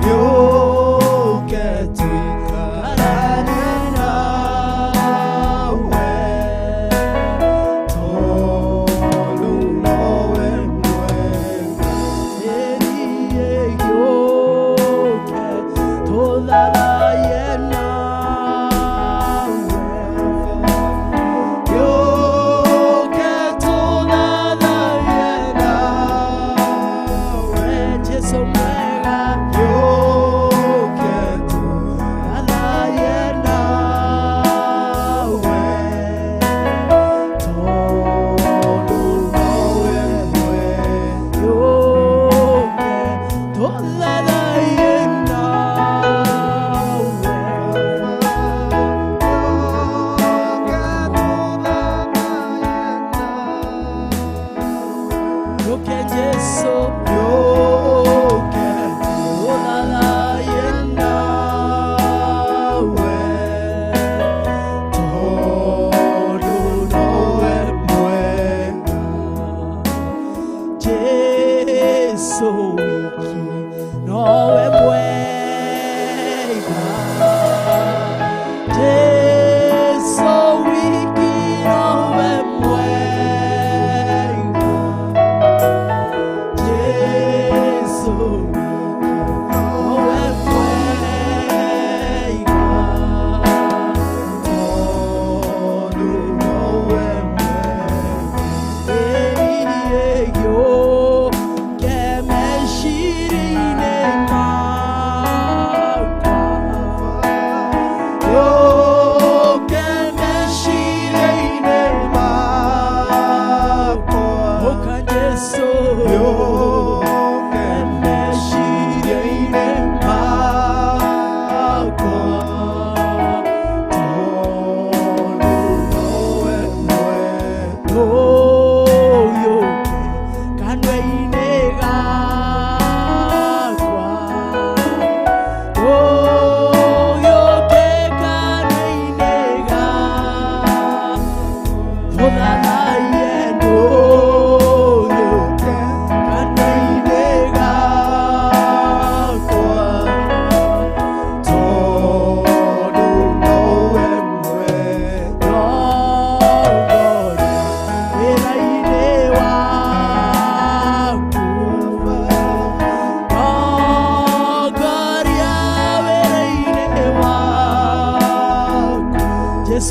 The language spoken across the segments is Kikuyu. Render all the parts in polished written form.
Yo que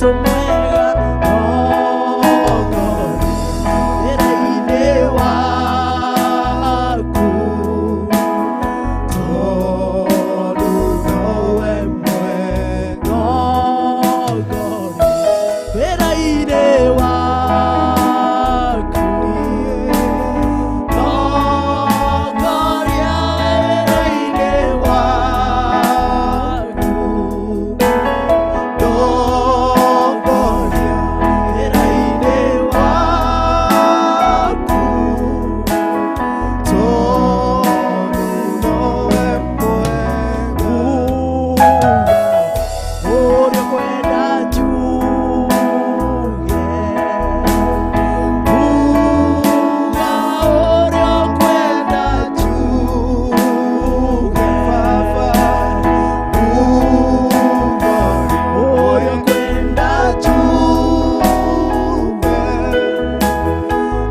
Jesu mwega wĩra-inĩ waku tondũ nowe mwega wĩra-inĩ waku tongoria wĩra-inĩ waku tongoria wĩra-inĩ waku tondũ nowe mwega ũrĩa kwenda njuge uga ũrĩa ũkwenda njuge baba uga ũrĩa ũkwenda njuge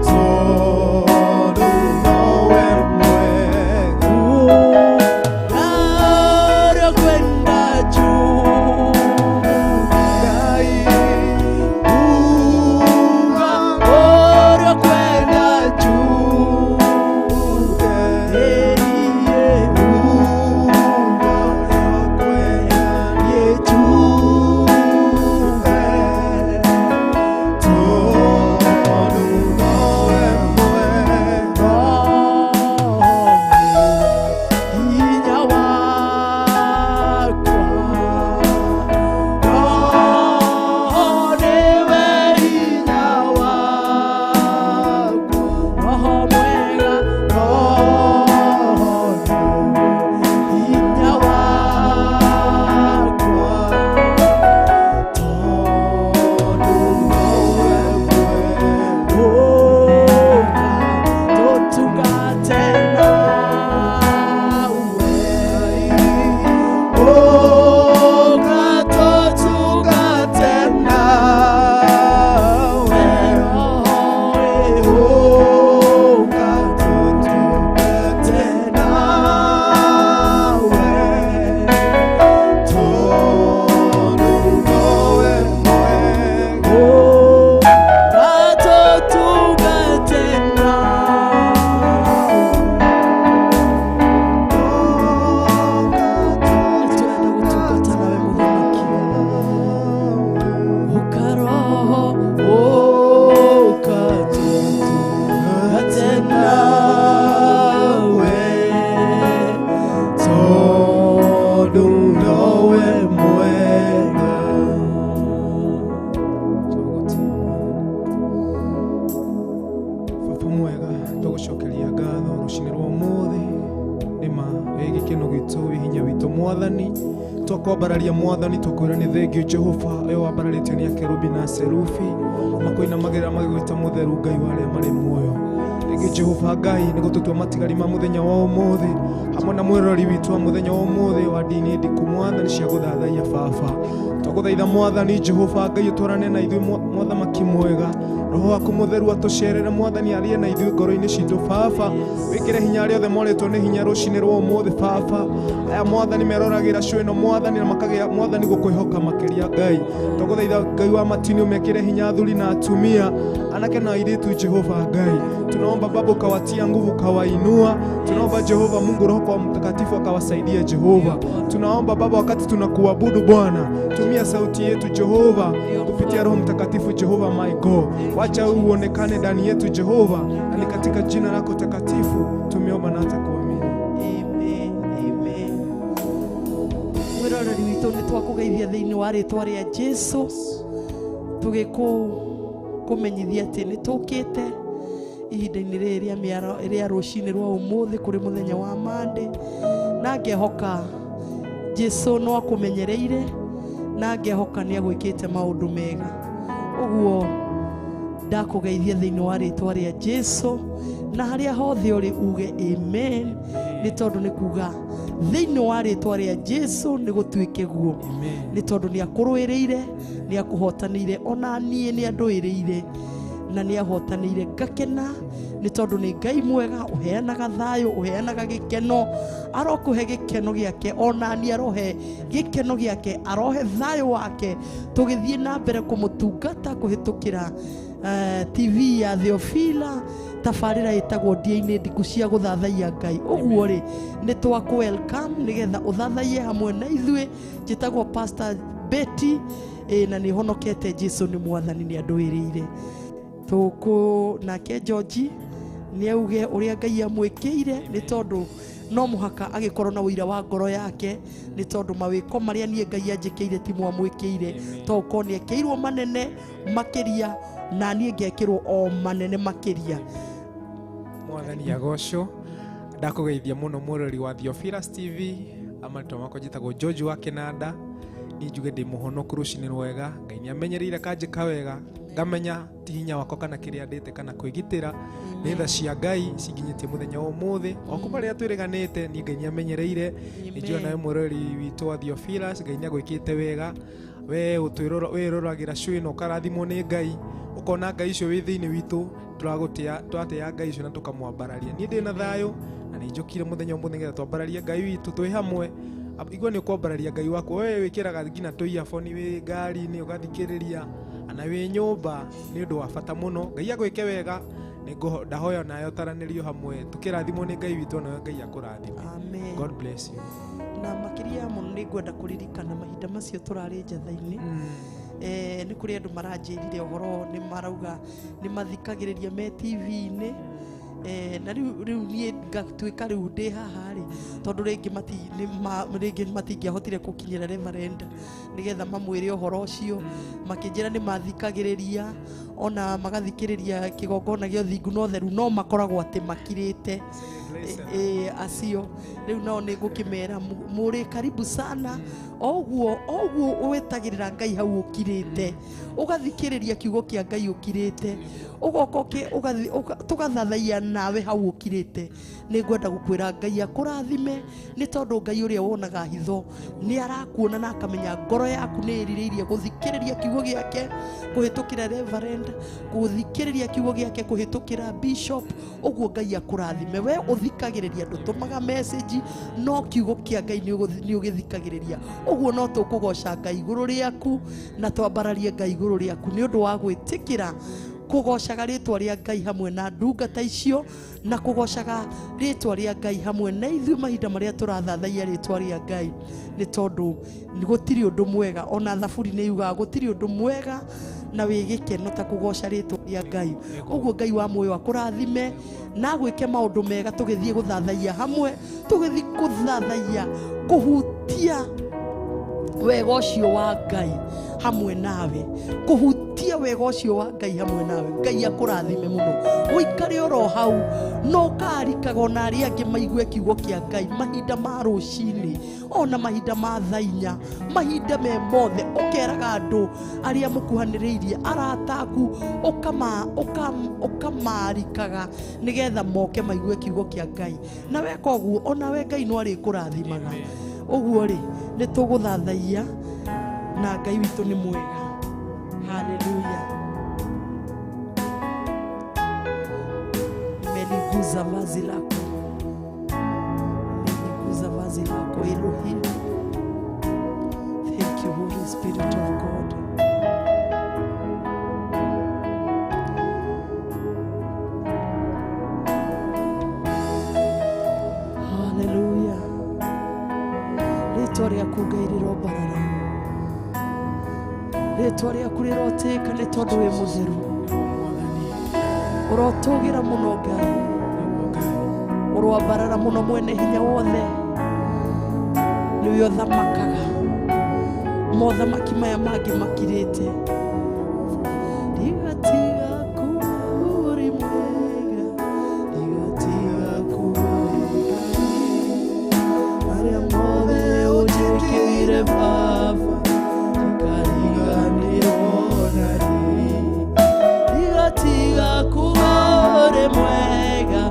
tondũ nowe mwega uga ũrĩa ũkwenda njuge Ngai uga ũrĩa ũkwenda njuge uga ũrĩa ũkwenda njuge tondũ nowe mwega hinya wakwa Roho nĩwe hinya wakwa Roho mwega Roho nĩwe hinya wakwa tondũ nowe mwega ũka tũtungate nawe ũka tũtungate nawe ũka tũtungate nawe tondũ nowe mwega ũka tũtungate nawe Tũrenda gũtungata nawe mũthamaki ũka roho ũka tũtungate nawe tondũ nowe mwega. Baba mwega tũgũcokeria ngatho rũcinĩ rwa ũmũthĩ nĩma wĩ gĩkeno gitũ wĩ hinya witũ mwathani twakwambararia mwathani twakwĩra nĩ thengio Jehova ũyũ wambararĩtio nĩ akerubi na serufi makoinamagĩrĩra magĩgwĩta mũtheru Ngai wa arĩa marĩ muoyo rĩngĩ Jehova Ngai nĩ gũtũtua matigari ma mũthenya wa ũmũthĩ hamwe na mwĩroreri witũ wa mũthenya wa ũmũthĩ wa ndini ndiku mwathani cia gũthathaiya baba twagũthaitha mwathani Jehova Ngai ũtwarane na ithuĩ mwathamaki mwega roho waku mũtheru atũcerere mwathani arie na ithuĩ ngoro-inĩ citũ baba wĩkĩre hinya arĩa othe morĩtwo nĩ hinya rũcinĩ rwa ũmũthĩ baba aya mwathani meroragĩra show ĩno mwathani na makagĩa mwathani gũkwĩhoka makĩria Ngai twagũthaitha Ngai wa matini ũmekĩre hinya athuri na atumia anake na airĩtu Jehova Ngai tunaomba Baba ukawatia nguvu ukawainua tunaomba Jehova Mungu Roho kwa Mtakatifu akawasaidia Jehova tunaomba Baba wakati tunakuabudu Bwana tumia sauti yetu Jehova kupitia Roho Mtakatifu Jehova my God wacha uonekane ndani yetu Jehova na ni katika jina lako takatifu tumeomba na hata kuamini. Amen, amen. Mwĩroreri witũ nĩ twakũgeithia thĩinĩ wa rĩtwa rĩa Jesu tũgĩkũmenyithia atĩ nĩ tũkĩte ihinda-inĩ rĩrĩ rĩa mĩaro rĩa rũcinĩ rwa ũmũthĩ kũrĩ mũthenya wa Monday na ngehoka Jesu no akũmenyereire na ngehoka nĩ agwĩkĩte maũndũ mega ũguo ndakũgeithia thĩinĩ wa rĩtwa rĩa Jesu na harĩa hothe ũrĩ uge amen nĩ tondũ nĩ kuga thĩinĩ wa rĩtwa rĩa Jesu nĩ gũtuĩke guo nĩ tondũ nĩ akũrũĩrĩire nĩ akũhotanĩire ona niĩ nĩ andũĩrĩire na nĩ ahotanĩire ngakena Nĩ tondũ nĩ Ngai mwega ũheanaga thayũ, ũheanaga gĩkeno, arokũhe gĩkeno gĩake, ona niĩ arohe gĩkeno gĩake, arohe thayũ wake, tũgĩthiĩ na mbere kũmũtungata kũhĩtũkĩra TV ya Theophila, tabarĩra ĩtagwo Ndia-inĩ Ndiku cia gũthathaiya Ngai. Ũguo rĩ, nĩ twakũ welcome nĩgetha ũthathaiye hamwe na ithuĩ. Njĩtagwo Pastor Betty, na nĩ honokete Jesu nĩ mwathani, nĩ andũĩrĩire. Tũkũ nake George nĩ auge ũrĩa Ngai amwĩkĩire, nĩ tondũ no mũhaka agĩkorwo na ũira wa ngoro yake, nĩ tondũ mawĩko marĩa niĩ Ngai anjĩkĩire ti mwamwĩkĩire, to ũkorwo nĩ ekĩirwo manene makĩria na niĩ ngekĩrwo o manene makĩria. Mwathani agocwo. Ndakũgeithia mũno mwĩrori wa Theophilus TV, amarĩtwa makwa njĩtagwo George wa Kĩnanda. Niĩ njuge ndĩ mũhonoku rũcinĩ rwega, Ngai nĩ amenyereire akanjĩka wega, ngamenya ti hinya wakwa kana kĩrĩa ndĩte kana kwĩgitĩra, nĩ tha cia Ngai cinginyĩtie mũthenya wa ũmũthĩ. O kuma rĩrĩa twĩrĩganĩte, niĩ Ngai nĩ amenyereire. Nĩ njũĩ nawe mwĩrori witũ wa Theophilus, Ngai nĩ agwĩkĩte wega. We wĩroragĩra show ĩno ũkarathimwo nĩ Ngai, ũkona Ngai ũcio wĩ thĩinĩ witũ, tũratĩa Ngai ũcio na tũkamwambararia. Niĩ ndĩ na thayũ na nĩ njũkire mũthenya ũmũthĩ nĩgetha twambararie Ngai witũ twĩ hamwe. Igua nĩ ũkwambararia Ngai waku, we wĩkĩraga nginya tũ earphone wĩ ngari-inĩ ũgathikĩrĩria, na wĩ nyũmba, nĩ ũndũ wa bata mũno. Ngai agwĩke wega, ndahoya nawe ũtaranĩrio hamwe, tũkĩrathimwo nĩ Ngai witũ, nawe Ngai akũrathime. Amen. God bless you. Na makĩria mũno nĩ ngwenda kũririkana mahinda macio tũrarĩ njatha-inĩ. Nĩ kũrĩ andũ maranjĩrire ũhoro, nĩ marauga nĩ mathikagĩrĩria me TV-inĩ. Na rĩu niĩ ngatuĩka rĩu ndĩ haha rĩ, tondũ rĩngĩ matingĩahotire gũkinyĩra reverend nĩgetha mamwĩre ũhoro ũcio. Makĩnjĩra nĩ mathikagĩrĩria, ona magathikĩrĩria kĩgongona gĩa ũthingu na ũtheru, no makoragwo atĩ makirĩte. Acio rĩu nao nĩ ngũkĩmera mũrĩ karibu sana. Oguo wetagĩrĩra Ngai hau ũkirĩte, ũgathikĩrĩria kiugo kĩa Ngai ũkirĩte, ũgoka tũgathathaiya nawe hau ũkirĩte. Nĩ ngwenda gũkwĩra Ngai akũrathime, nĩ tondũ Ngai ũrĩa wonaga hitho nĩ arakuona na akamenya ngoro yaku nĩ ĩrirĩirie gũthikĩrĩria kiugo gĩake kũhĩtũkĩra reverend, gũthikĩrĩria kiugo gĩake kũhĩtũkĩra bishop. Ũguo Ngai akũrathime. We ũthikagĩrĩria, ndũtũmaga message, no kiugo kĩa Ngai nĩ ũgĩthikagĩrĩria. Ũguo no tũkũgoca Ngai igũrũ rĩaku na twambararie Ngai igũrũ rĩaku nĩ ũndũ wa gwĩtĩkĩra kũgocaga rĩtwa rĩa Ngai hamwe na ndungata icio, na kũgocaga rĩtwa rĩa Ngai hamwe na ithuĩ mahinda marĩa tũrathathaiya rĩtwa rĩa Ngai, nĩ tondũ gũtirĩ ũndũ mwega. Ona thaburi nĩ yugaga gũtirĩ ũndũ mwega na wĩ gĩkeno ta kũgoca rĩtwa rĩa Ngai. Ũguo Ngai wa muoyo akũrathime na agwĩke maũndũ mega, tũgĩthiĩ gũthathaiya hamwe, tũgĩthiĩ gũthathaiya kũhutia wega ũcio wa Ngai hamwe nawe, kũhutia wega ũcio wa Ngai hamwe nawe. Ngai akũrathime mũno, ũikare oro hau no ũkarikaga ona arĩa angĩ maigue kiugo kĩa Ngai mahinda ma rũcinĩ, ona mahinda ma thaa inya, mahinda me mothe, ũkeraga andũ arĩa mũkuhanĩrĩirie, arata aku, ũkamarikaga nĩgetha moke maigue kiugo kĩa Ngai. Na weka ũguo onawe Ngai no arĩkũrathimaga. Ũguo rĩ, nĩ tũgũthathaiya na Ngai witũ nĩ mwega. Haleluya. Nimeliguza vazi lako, nimeliguza vazi lako Elohim. Thank you Holy Spirit of God. Haleluya. Rĩtwa rĩaku Ngai rĩrombarara, rĩtwa rĩaku rĩrotĩka nĩ tondũ wĩ mũtheru. Ũrotũgĩra mũno Ngai, ũroambarara mũno mwene hinya wothe, nĩwe ũthamakaga mothamaki maya mangĩ makirĩte. Ndigatiga kuba uri mwega, ndigatiga kuba uri Ngai, marĩa mothe ũnjĩkĩire Baba ndikariganĩrwo narĩ. Ndigatiga kuba uri mwega,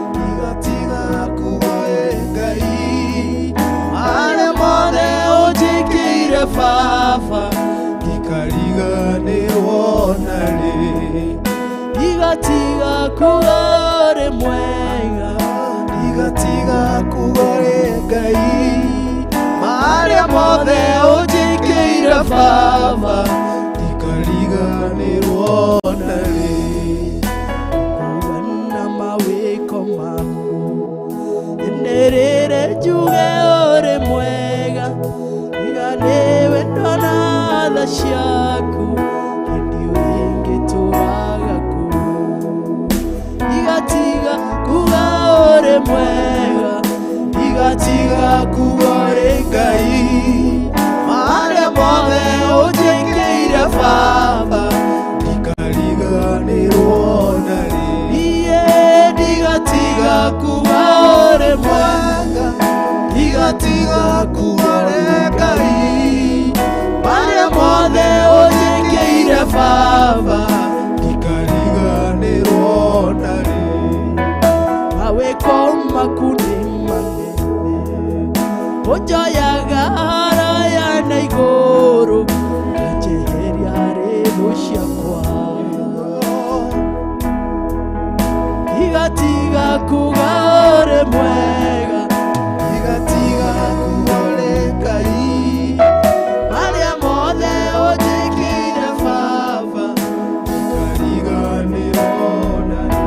ndigatiga kuba Ngai, marĩa mothe ũnjĩkĩire Baba ndikariganĩrwo narĩ. Ndigatiga kuba mwega. Ndigatiga kuga ũrĩ Ngai, marĩa mothe ũnjĩkĩire Baba, ndikariganĩrwo narĩ. Kuona mawĩko maku, nĩrĩrĩ njuge ũrĩ mwega. Tiga nĩwe ndona tha ciaku, hĩndĩ ingĩtũraga kũu. Ndigatiga kuga ũrĩ mwega, Ndigatiga kuga ũrĩ Ngai, marĩa mothe ũnjĩkĩire Baba, ndikariganĩrwo narĩ. Niĩ ndigatiga kuga ũrĩ mwega, Ndigatiga kuga ũrĩ Ngai, marĩa mothe ũnjĩkĩire Baba, ndikariganĩrwo narĩ. Mawĩko maku nĩ manene, ũnjoyaga haraya na igũrũ, nganjeheria harĩ thũ ciakwa. Ndigatiga kuga ũrĩ mwega, Ndigatiga kuga ũrĩ Ngai, marĩa mothe ũnjĩkĩire Baba, ndikariganĩrwo narĩ.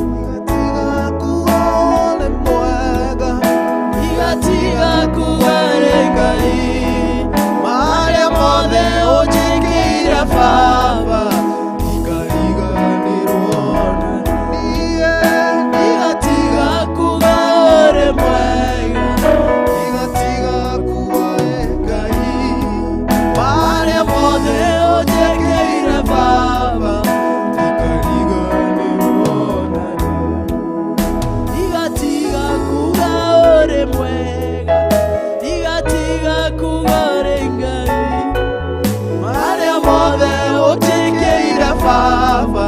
Ndigatiga kuga ũrĩ mwega, ndigatiga kuga ũrĩ Ngai, marĩa mothe ũnjĩkĩire Baba, ndikariganĩrwo narĩ. Ndigatiga kuga ũrĩ mwega, Ndigatiga kuga ũrĩ Ngai, marĩa mothe ũnjĩkĩire Baba, ndikariganĩrwo narĩ. Ndigatiga kuga ũrĩ mwega, ndigatiga kuga ũrĩ Ngai, Marĩa mothe ũnjĩkĩire Baba,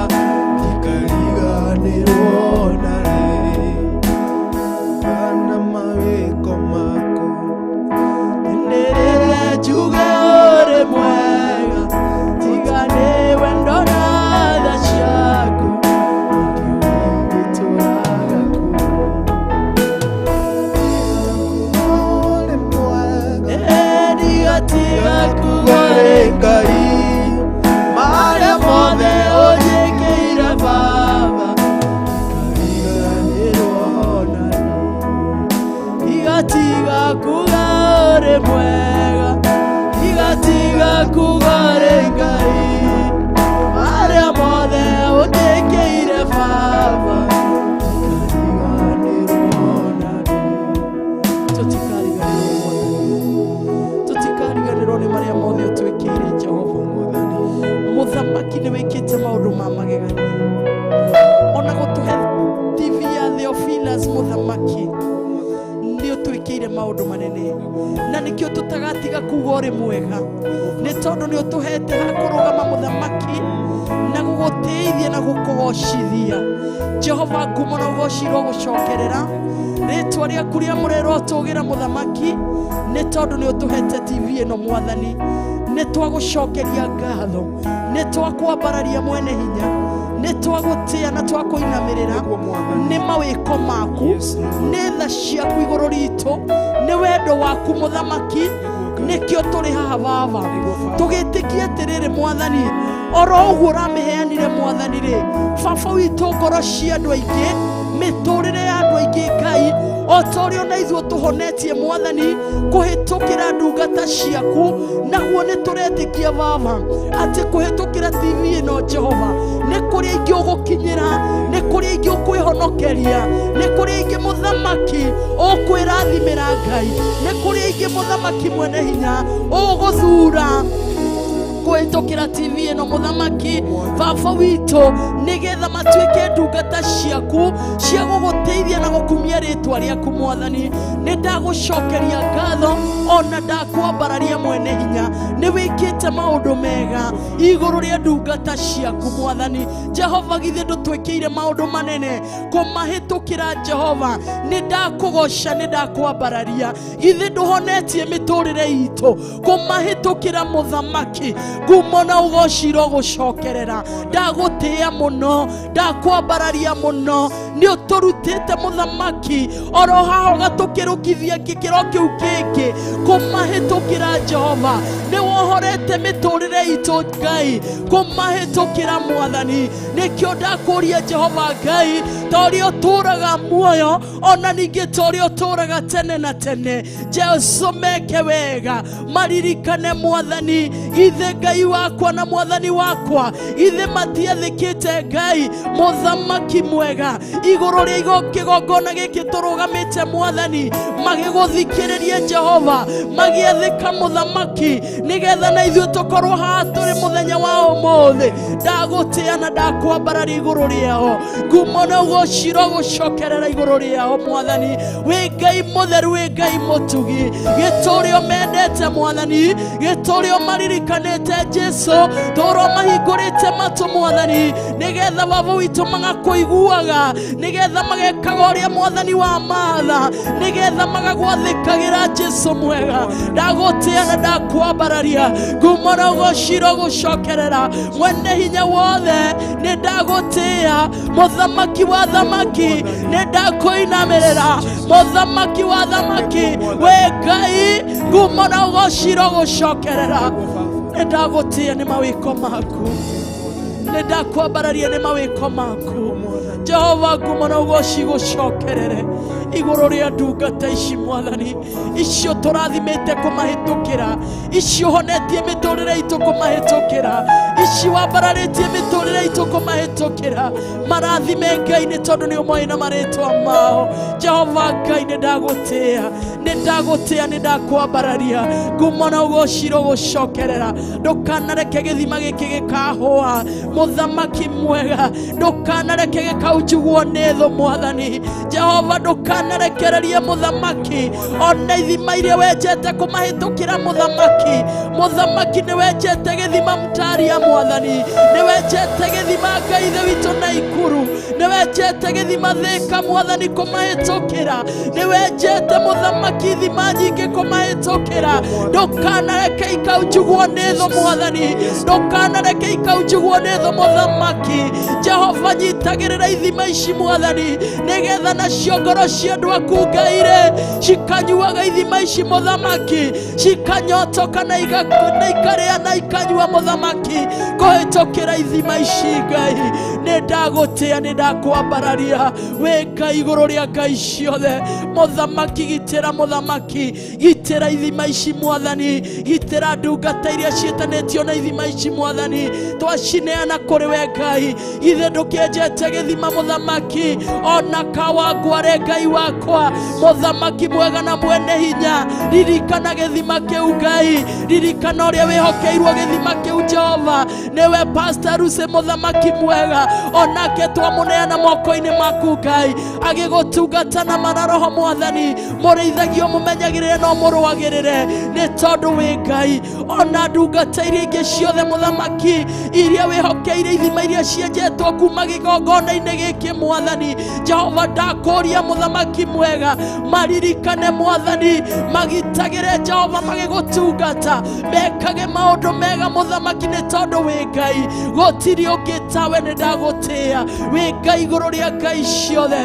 ndikariganĩrwo narĩ. Kana mawĩko maku, nĩrĩre njuge ũrĩ mwega, tiga nĩwe ndona tha ciaku, ingĩtũraga kũu. ũrĩ mwega, Ndigatiga kuga ũrĩ ũrĩ Ngai, marĩa mothe ũnjĩkĩire Baba, ndikariganĩrwo narĩ. Ndigatiga kuga ũrĩ mwega, ndigatiga kuga ũrĩ Ngai, marĩa mothe ũnjĩkĩire Baba, ndikariganĩrwo narĩ. Tũtikariganĩrwo Mwathani, tũtikariganĩrwo nĩ marĩa mothe ũtwĩkĩire Jehova. Mũthamaki nĩ wĩkĩte maũndũ ma magegania, ona gũtũhe TV ya Theophilus mũthamaki nĩ ũtwĩkĩire maũndũ manene, na nĩkĩo tũtagatiga kuga ũrĩ mwega, nĩ tondũ nĩ ũtũhete ha kũrũgama mũthamaki na gũgũtĩithia na gũkũgocithia. Jehova, ngumo na ũgoci irogũcokerera, rĩtwa rĩaku rĩamũre rĩrotũgĩra mũthamaki, nĩ tondũ nĩ ũtũhete TV ĩno Mwathani. Nĩ twagũcokeria ngatho, nĩ twakwambararia mwene hinya, nĩ twagũtĩa na twakũinamĩrĩra. Nĩ mawĩko maku, nĩ tha ciaku igũrũ ritũ, nĩ wendo waku mũthamaki, nĩkĩo tũrĩ haha Baba, tũgĩtĩkia atĩrĩrĩ Mwathani, oro ũguo ũramĩheanire Mwathani rĩ, Baba witũ, ngoro cia andũ aingĩ, mĩtũrĩre ya andũ aingĩ Ngai, o ta ũrĩa ona ithuĩ tũhonetie Mwathani kũhĩtũkĩra ndungata ciaku, naguo nĩ tũretĩkia Baba atĩ kũhĩtũkĩra TV ĩno Jehova, nĩ kũrĩ aingĩ ũgũkinyĩra, nĩ kũrĩ aingĩ ũkwĩhonokeria, nĩ kũrĩ aingĩ mũthamaki ũkwĩrathimĩra Ngai, nĩ kũrĩ aingĩ mũthamaki mwene hinya ũgũthura kũhĩtũkĩra TV ĩno mũthamaki Baba witũ, nĩgetha matuĩke ndungata ciaku cia gũgũteithia na gũkumia rĩtwa rĩaku Mwathani. Nĩ ndagũcokeria ngatho Ona ndakwambararia mwene hinya nĩ wĩkĩte maũndũ mega igũrũ rĩa ndungata ciaku mwathani. Jehova githĩ ndũtwĩkĩire maũndũ manene kũmahĩtũkĩra Jehova nĩ ndakũgoca nĩ ndakwambararia githĩ ndũhonetie mĩtũrĩre itũ kũmahĩtũkĩra mũthamaki ngumo na ũgoci irogũcokerera ndagũtĩĩa mũno ndakwambararia mũno nĩ ũtũrutĩte mũthamaki oro haha ũgatũkĩrũkithia gĩkĩro kĩu kĩngĩ kũmahĩtũkĩra Jehova nĩ wohorete mĩtũrĩre itũ Ngai kũmahĩtũkĩra mwathani nĩkĩo ndakũria Jehova Ngai ta ũrĩa ũtũũraga muoyo ona ningĩ ta ũrĩa ũtũũraga tene na tene Jesu meke wega maririkane mwathani githĩ Ngai wakwa na mwathani wakwa githĩ matiathĩkĩte Ngai mũthamaki mwega igũrũ rĩa kĩgongona gĩkĩ tũrũgamĩte mwathani magĩgũthikĩrĩrie Jehova magĩathĩka mũthamaki nĩgetha na ithuĩ tũkorwo haha tũrĩ mũthenya wa ũmũthĩ ndagũtĩĩa na ndakwambararia igũrũ rĩao ngumo na ũgoci irogũcokerera igũrũ rĩao mwathani wĩ Ngai mũtheru wĩ Ngai mũtugi gĩtũũre ũmendete mwathani gĩtũũre ũmaririkanĩte Jesu tũũre ũmahingũrĩte matũ mwathani nĩgetha baba witũ magakũiguaga nĩgetha magekaga ũrĩa mwathani wa matha nĩgetha magagwathĩkagĩra Jesu mwega ndagũtĩĩa na ndakwambararia ngumo na ũgoci irogũcokerera mwene hinya wothe nĩ ndagũtĩĩa mũthamaki wa thamaki nĩ ndakũinamĩrĩra mũthamaki wa thamaki wĩ Ngai ngumo na ũgoci irogũcokerera nĩ ndagũtĩĩa nĩ mawĩko maku nĩ ndakwambararia nĩ mawĩko maku Jehova ngumo na ũgoci gũcokerere igũrũ rĩa ndungata ici mwathani icio tũrathimĩte kũmahĩtũkĩra icio ũhonetie mĩtũrĩre itũ kũmahĩtũkĩra ici wambararĩtie mĩtũrĩre itũ kũmahĩtũkĩra marathime Ngai nĩ tondũ nĩ ũmoĩ na marĩtwa mao Jehova Ngai nĩ ndagũtĩĩa nĩ ndagũtĩĩa nĩ ndakwambararia ngumo na ũgoci irogũcokerera ndũkanareke gĩthima gĩkĩ gĩkahũa mũthamaki mwega ndũkanareke gĩkaunjugwo nĩ thũ mwathani Jehova ndũkanarekererie mũthamaki ona ithima iria wenjete kũmahĩtũkĩra mũthamaki mũthamaki nĩ wenjete gĩthima mtaria mwathani nĩ wenjete gĩthima Ngai ithe witũ Naikuru nĩ wenjete gĩthima Thĩka mwathani kũmahĩtũkĩra nĩ wenjete mũthamaki ithima nyingĩ kũmahĩtũkĩra ndũkanareke ikaunjugwo nĩ thũ mwathani ndũkanareke ikaunjugwo nĩ thũ mũthamaki Jehova nyitagĩrĩra ithima ici mwathani nĩgetha nacio ngoro cia andũ aku Ngai rĩ cikanyuaga ithima ici mũthamaki cikanyotoka na ikarĩa na ikanyua mũthamaki kũhĩtũkĩra ithima ici Ngai nĩ ndagũtĩĩa nĩ ndakwambararia wĩ Ngai igũrũ rĩa ngai ciothe mũthamaki gitĩra mũthamaki gitĩra ithima ici mwathani gitĩra ndungata iria ciĩtanĩtio na ithima ici mwathani twacineana kũrĩ we Ngai githĩ ndũkĩenjete gĩthima mũthamaki ona Kawangware Ngai wakwa mũthamaki mwega na mwene hinya ririkana gĩthima kĩu Ngai ririkana ũrĩa wĩhokeirwo gĩthima kĩu Jehova nĩwe Pastor Ruse mũthamaki mwega onake twamũneana moko-inĩ maku Ngai agĩgũtungata na mana roho mwathani mũrĩithagio mũmenyagĩrĩre no mũrũagĩrĩre nĩ tondũ wĩ Ngai ona ndungata iria ingĩ ciothe mũthamaki iria wĩhokeire ithima iria cienjetwo kuma gĩgongona-inĩ gĩkĩ mwathani Jehova ndakũria mũthamaki mwega maririkane mwathani magitagĩre Jehova magĩgũtungata mekage maũndũ mega mũthamaki nĩ tondũ wĩ Ngai gũtirĩ ũngĩ tawe nĩ ndagũtĩĩa wĩ Ngai igũrũ rĩa ngai ciothe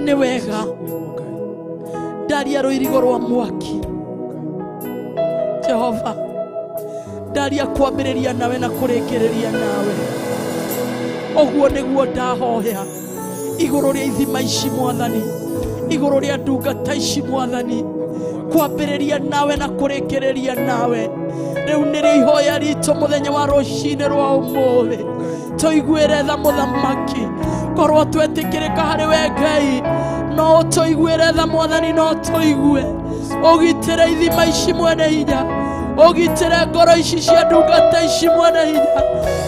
nĩ wega ndaria rũirigo rwa mwaki Jehova ndaria kwambĩrĩria nawe na kũrĩkĩrĩria nawe ũguo nĩguo ndahoya igũrũ rĩa ithima ici mwathani igũrũ rĩa ndungata ici mwathani kwambĩrĩria nawe na kũrĩkĩrĩria nawe rĩu nĩrĩo ihoya ritũ mũthenya wa rũcinĩ rwa ũmũthĩ tũiguĩre tha mũthamaki korwo twetĩkĩrĩka harĩ we Ngai no ũtũiguĩre tha mwathani no tũigue ũgitĩre ithima ici mwene hinya ũgitĩre ngoro ici cia ndungata ici mwene hinya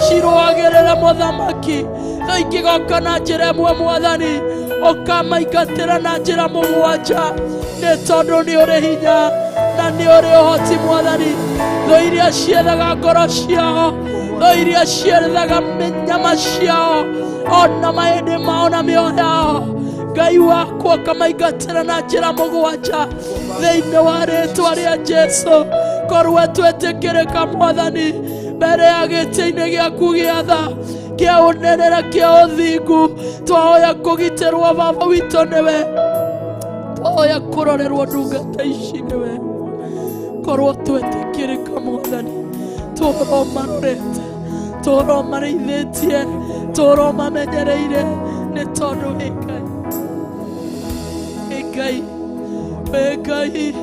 cirũagĩrĩre mũthamaki tho ingĩgoka na njĩra ĩmwe mwathani ũkamaingatĩra na njĩra mũgwanja Nĩ tondũ nĩ ũrĩ hinya na nĩ ũrĩ ũhoti mwathani. Thũ iria ciethaga ngoro ciao, thũ iria ciethaga nyama ciao, ona mahĩndĩ mao na mĩoyo yao, Ngai wakwa kamaingatĩra na njĩra mũgwanja thĩinĩ wa rĩtwa rĩa Jesu. Korwo twĩtĩkĩrĩka mwathani mbere ya gĩtĩ-inĩ gĩaku gĩa tha, kĩa ũnene na kĩa ũthingu, twahoya kũgitĩrwo baba witũ nĩwe, twahoya kũrorerwo ndungata ici nĩwe. Korwo twĩtĩkĩrĩka mwathani, tũrwo marorete, tũrwo marĩithĩtie, tũrwo mamenyereire, nĩ tondũ wĩ Ngai, wĩ Ngai, wĩ Ngai.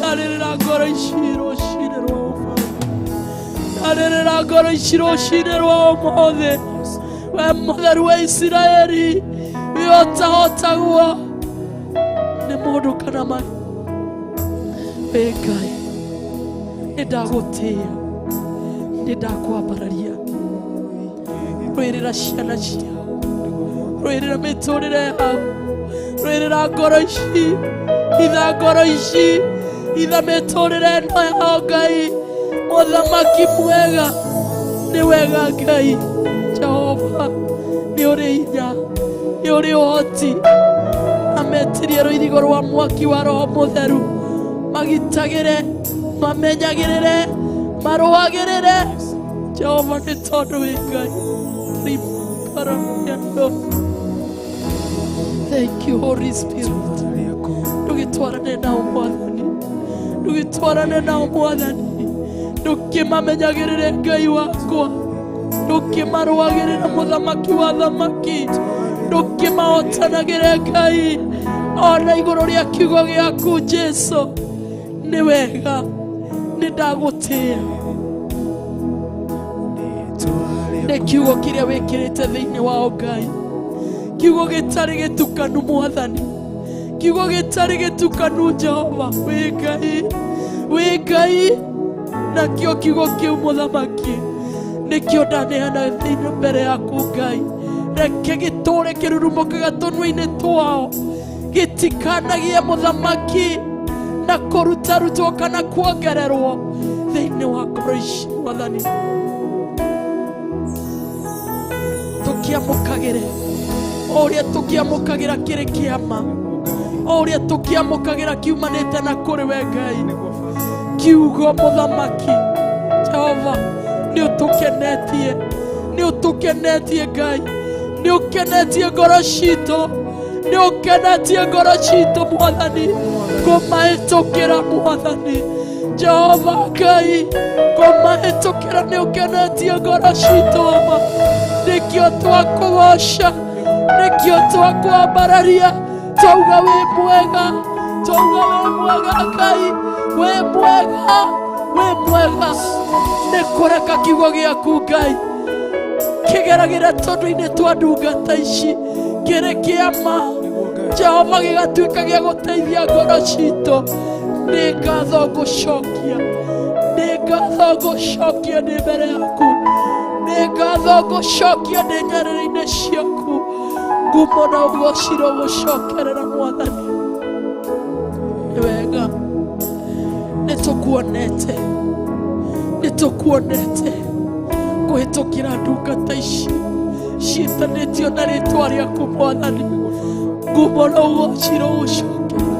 Ndarĩrĩra ngoro ici rũcinĩ rwa ũmũthĩ, ndarĩrĩra ngoro ici rũcinĩ rwa ũmũthĩ. We mũtheru wa Isiraeli, wĩ ũtahotagwo nĩ mũndũ kana maĩ. Wĩ Ngai, nĩ ndagũtĩĩa, nĩ ndakwambararia. Rũĩrĩra ciana ciao, rũĩrĩra mĩtũrĩre yao, rũĩrĩra ngoro ici, hitha ngoro ici, hitha mĩtũrĩre ĩno yao Ngai. Mũthamaki mwega, nĩ wega Ngai. Jehova, nĩ ũrĩ hinya, nĩ ũrĩ ũhoti. Ametirie rũirigo rwa mwaki wa Roho Mũtheru, magitagĩre, mamenyagĩrĩre, marũagĩrĩre. Jehova, nĩ tondũ wĩ Ngai. Thank you, Holy Spirit. Ndũgĩtwarane nao mwathani, ndũgĩtwarane nao mwathani, ndũkĩmamenyagĩrĩre Ngai wakwa, ndũkĩmarũagĩrĩre mũthamaki wa thamaki, ndũkĩmahotanagĩre Ngai ona igũrũ rĩa kiugo gĩaku Jesu. Nĩ wega, nĩ ndagũtĩĩa nĩ kiugo kĩrĩa wĩkĩrĩte thĩinĩ wao Ngai, kiugo gĩtarĩ gĩtukanu mwathani, kiugo gĩtarĩ gĩtukanu Jehova. Wĩ Ngai, wĩ Ngai, nakĩo kiugo kĩu mũthamaki nĩkĩo ndaneana thĩinĩ mbere yaku Ngai. Reke gĩtũũre kĩrurumũkaga tũnua-inĩ twao, gĩtikanagie mũthamaki na kũrutarutwo kana kuongererwo thĩinĩ wa ngoro ici mwathani. Tũkĩamũkagĩre o ũrĩa tũkĩamũkagĩra kĩrĩ kĩama, o ũrĩa tũkĩamũkagĩra kiumanĩte na kũrĩ we Ngai. Kiugo mũthamaki Jehova, nĩ ũtũkenetie, nĩ ũtũkenetie Ngai, nĩ ũkenetie ngoro citũ, nĩ ũkenetie ngoro citũ mwathani, kũmahĩtũkĩra mwathani Jehova Ngai, kũmahĩtũkĩra nĩ ũkenetie ngoro citũ ma. Nĩkĩo twakũgoca, nĩkĩo twakwambararia, twauga wĩ mwega, twauga wĩ mwega Ngai, wĩ mwega, wĩ mwega. Nĩ kũreka kiugo gĩaku Ngai kĩgeragĩra tondũ-inĩ twa ndungata ici kĩrĩ kĩama Jehova, gĩgatuĩka gĩa gũteithia ngoro citũ. Nĩ ngatho ngũcokia, nĩ ngatho ngũcokia ndĩ mbere yaku, nĩ ngatho ngũcokia ndĩ nyarĩrĩ-inĩ ciaku. Ngumo na ũgociro gũcokerera mwathani. Nĩ wega, nĩ tũkuonete, nĩ tũkuonete kũhĩtũkĩra ndungata ici ciĩtanĩtio na rĩtwa rĩaku mwathani. Ngumo na ũgociro gũcokera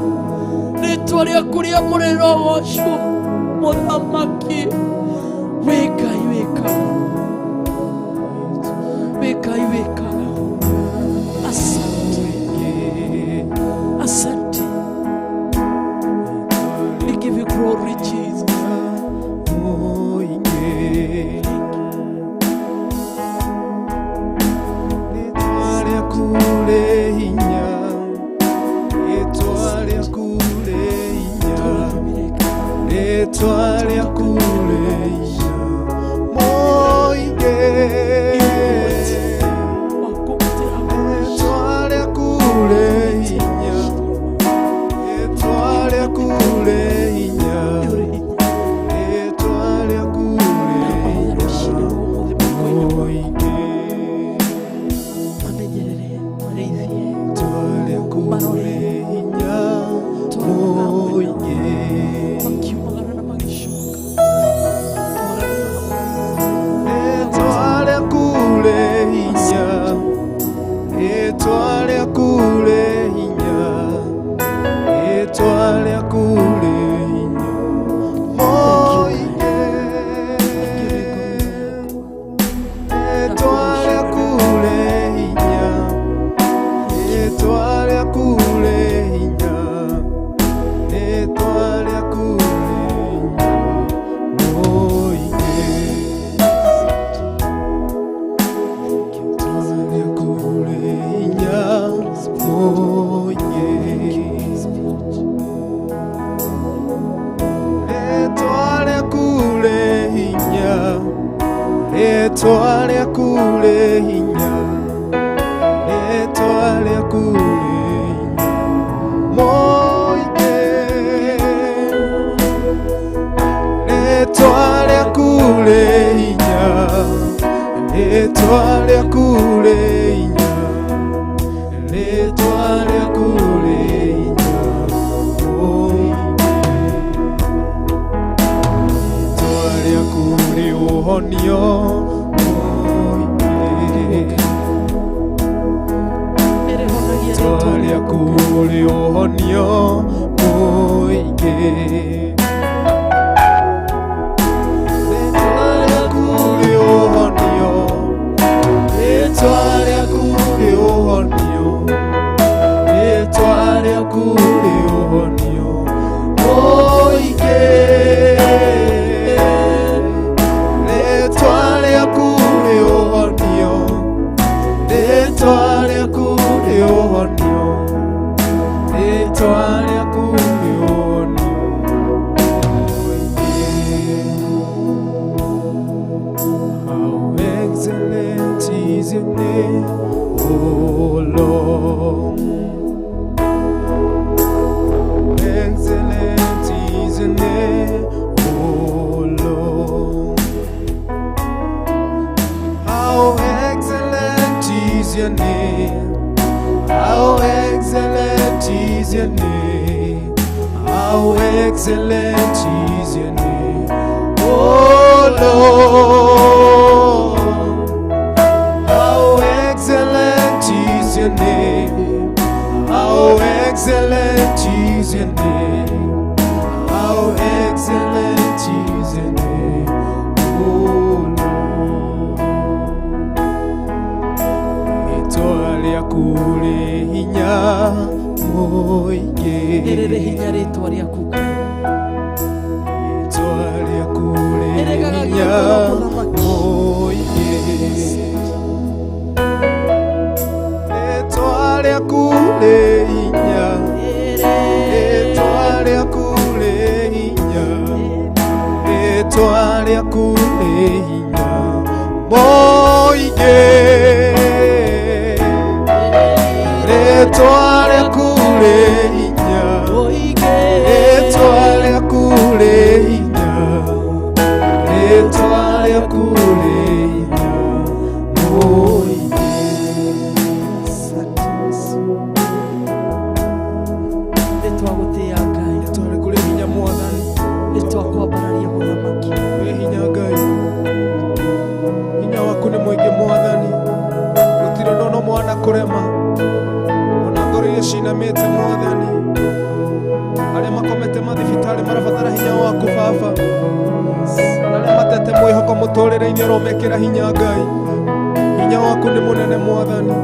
rĩtwa rĩaku rĩa mũrĩro ũgocwo mũthamaki. Wĩ Ngai wĩkaga, wĩ Ngai wĩkaga. Asante, asante. We give you glory, Jesus. Mamenyerere, marĩithie, marore. Rĩtwa rĩaku rĩ hinya, rĩtwa rĩaku rĩ hinya mũingĩ. Rĩtwa rĩaku rĩ hinya, rĩtwa rĩaku rĩ hinya, rĩtwa rĩaku rĩ hinya mũingĩ. Rĩtwa rĩaku rĩ ũhonio mũingĩ. Nĩrĩhonagia. Rĩtwa Rĩtwa rĩaku rĩ ũhonio mũingĩ. Rĩtwa rĩaku rĩ ũhonio, rĩtwa rĩaku rĩ ũhonio, rĩtwa rĩaku rĩ ũhonio mũingĩ. Rĩtwa rĩaku rĩ ũhonio, rĩtwa rĩaku rĩ ũhonio, rĩtwa rĩaku rĩ ũhonio mũingĩ. How excellent is your name, O Lord. Excellent is your name, O Lord. How excellent is your name. How excellent is your name. How excellent is your name, O Lord. How excellent is your name. How excellent is your name. How excellent is your name, O Lord. Rĩtwa rĩaku rĩ hinya mũingĩ. Nĩrĩrĩ hinya rĩtwa rĩaku Ngai. Rĩtwa rĩaku rĩ Nĩrĩgagagia hinya ngoro mũthamaki. mũingĩ. Rĩtwa rĩaku rĩ hinya, rĩtwa rĩaku rĩ hinya, rĩtwa rĩaku rĩ hinya mũingĩ. Rĩtwa rĩaku rĩ hinya, rĩtwa rĩaku rĩ hinya, rĩtwa rĩaku rĩ hinya mũingĩ. Asante Yesu. Nĩtwagũtĩĩa Ngai. Rĩtwa rĩaku rĩ hinya Mwathani. Nĩtwakwambararia mũthamaki. Wĩ hinya Ngai, hinya waku nĩ mũingĩ Mwathani, gũtirĩ ũndũ no mwana kũrema, ona ngoro iria cinamĩte Mwathani, arĩa makomete mathibitarĩ marabatara hinya waku Baba, na arĩa matete mwĩhoko mũtũrĩre-inĩ ũromekĩra hinya Ngai, hinya waku nĩ mũnene Mwathani.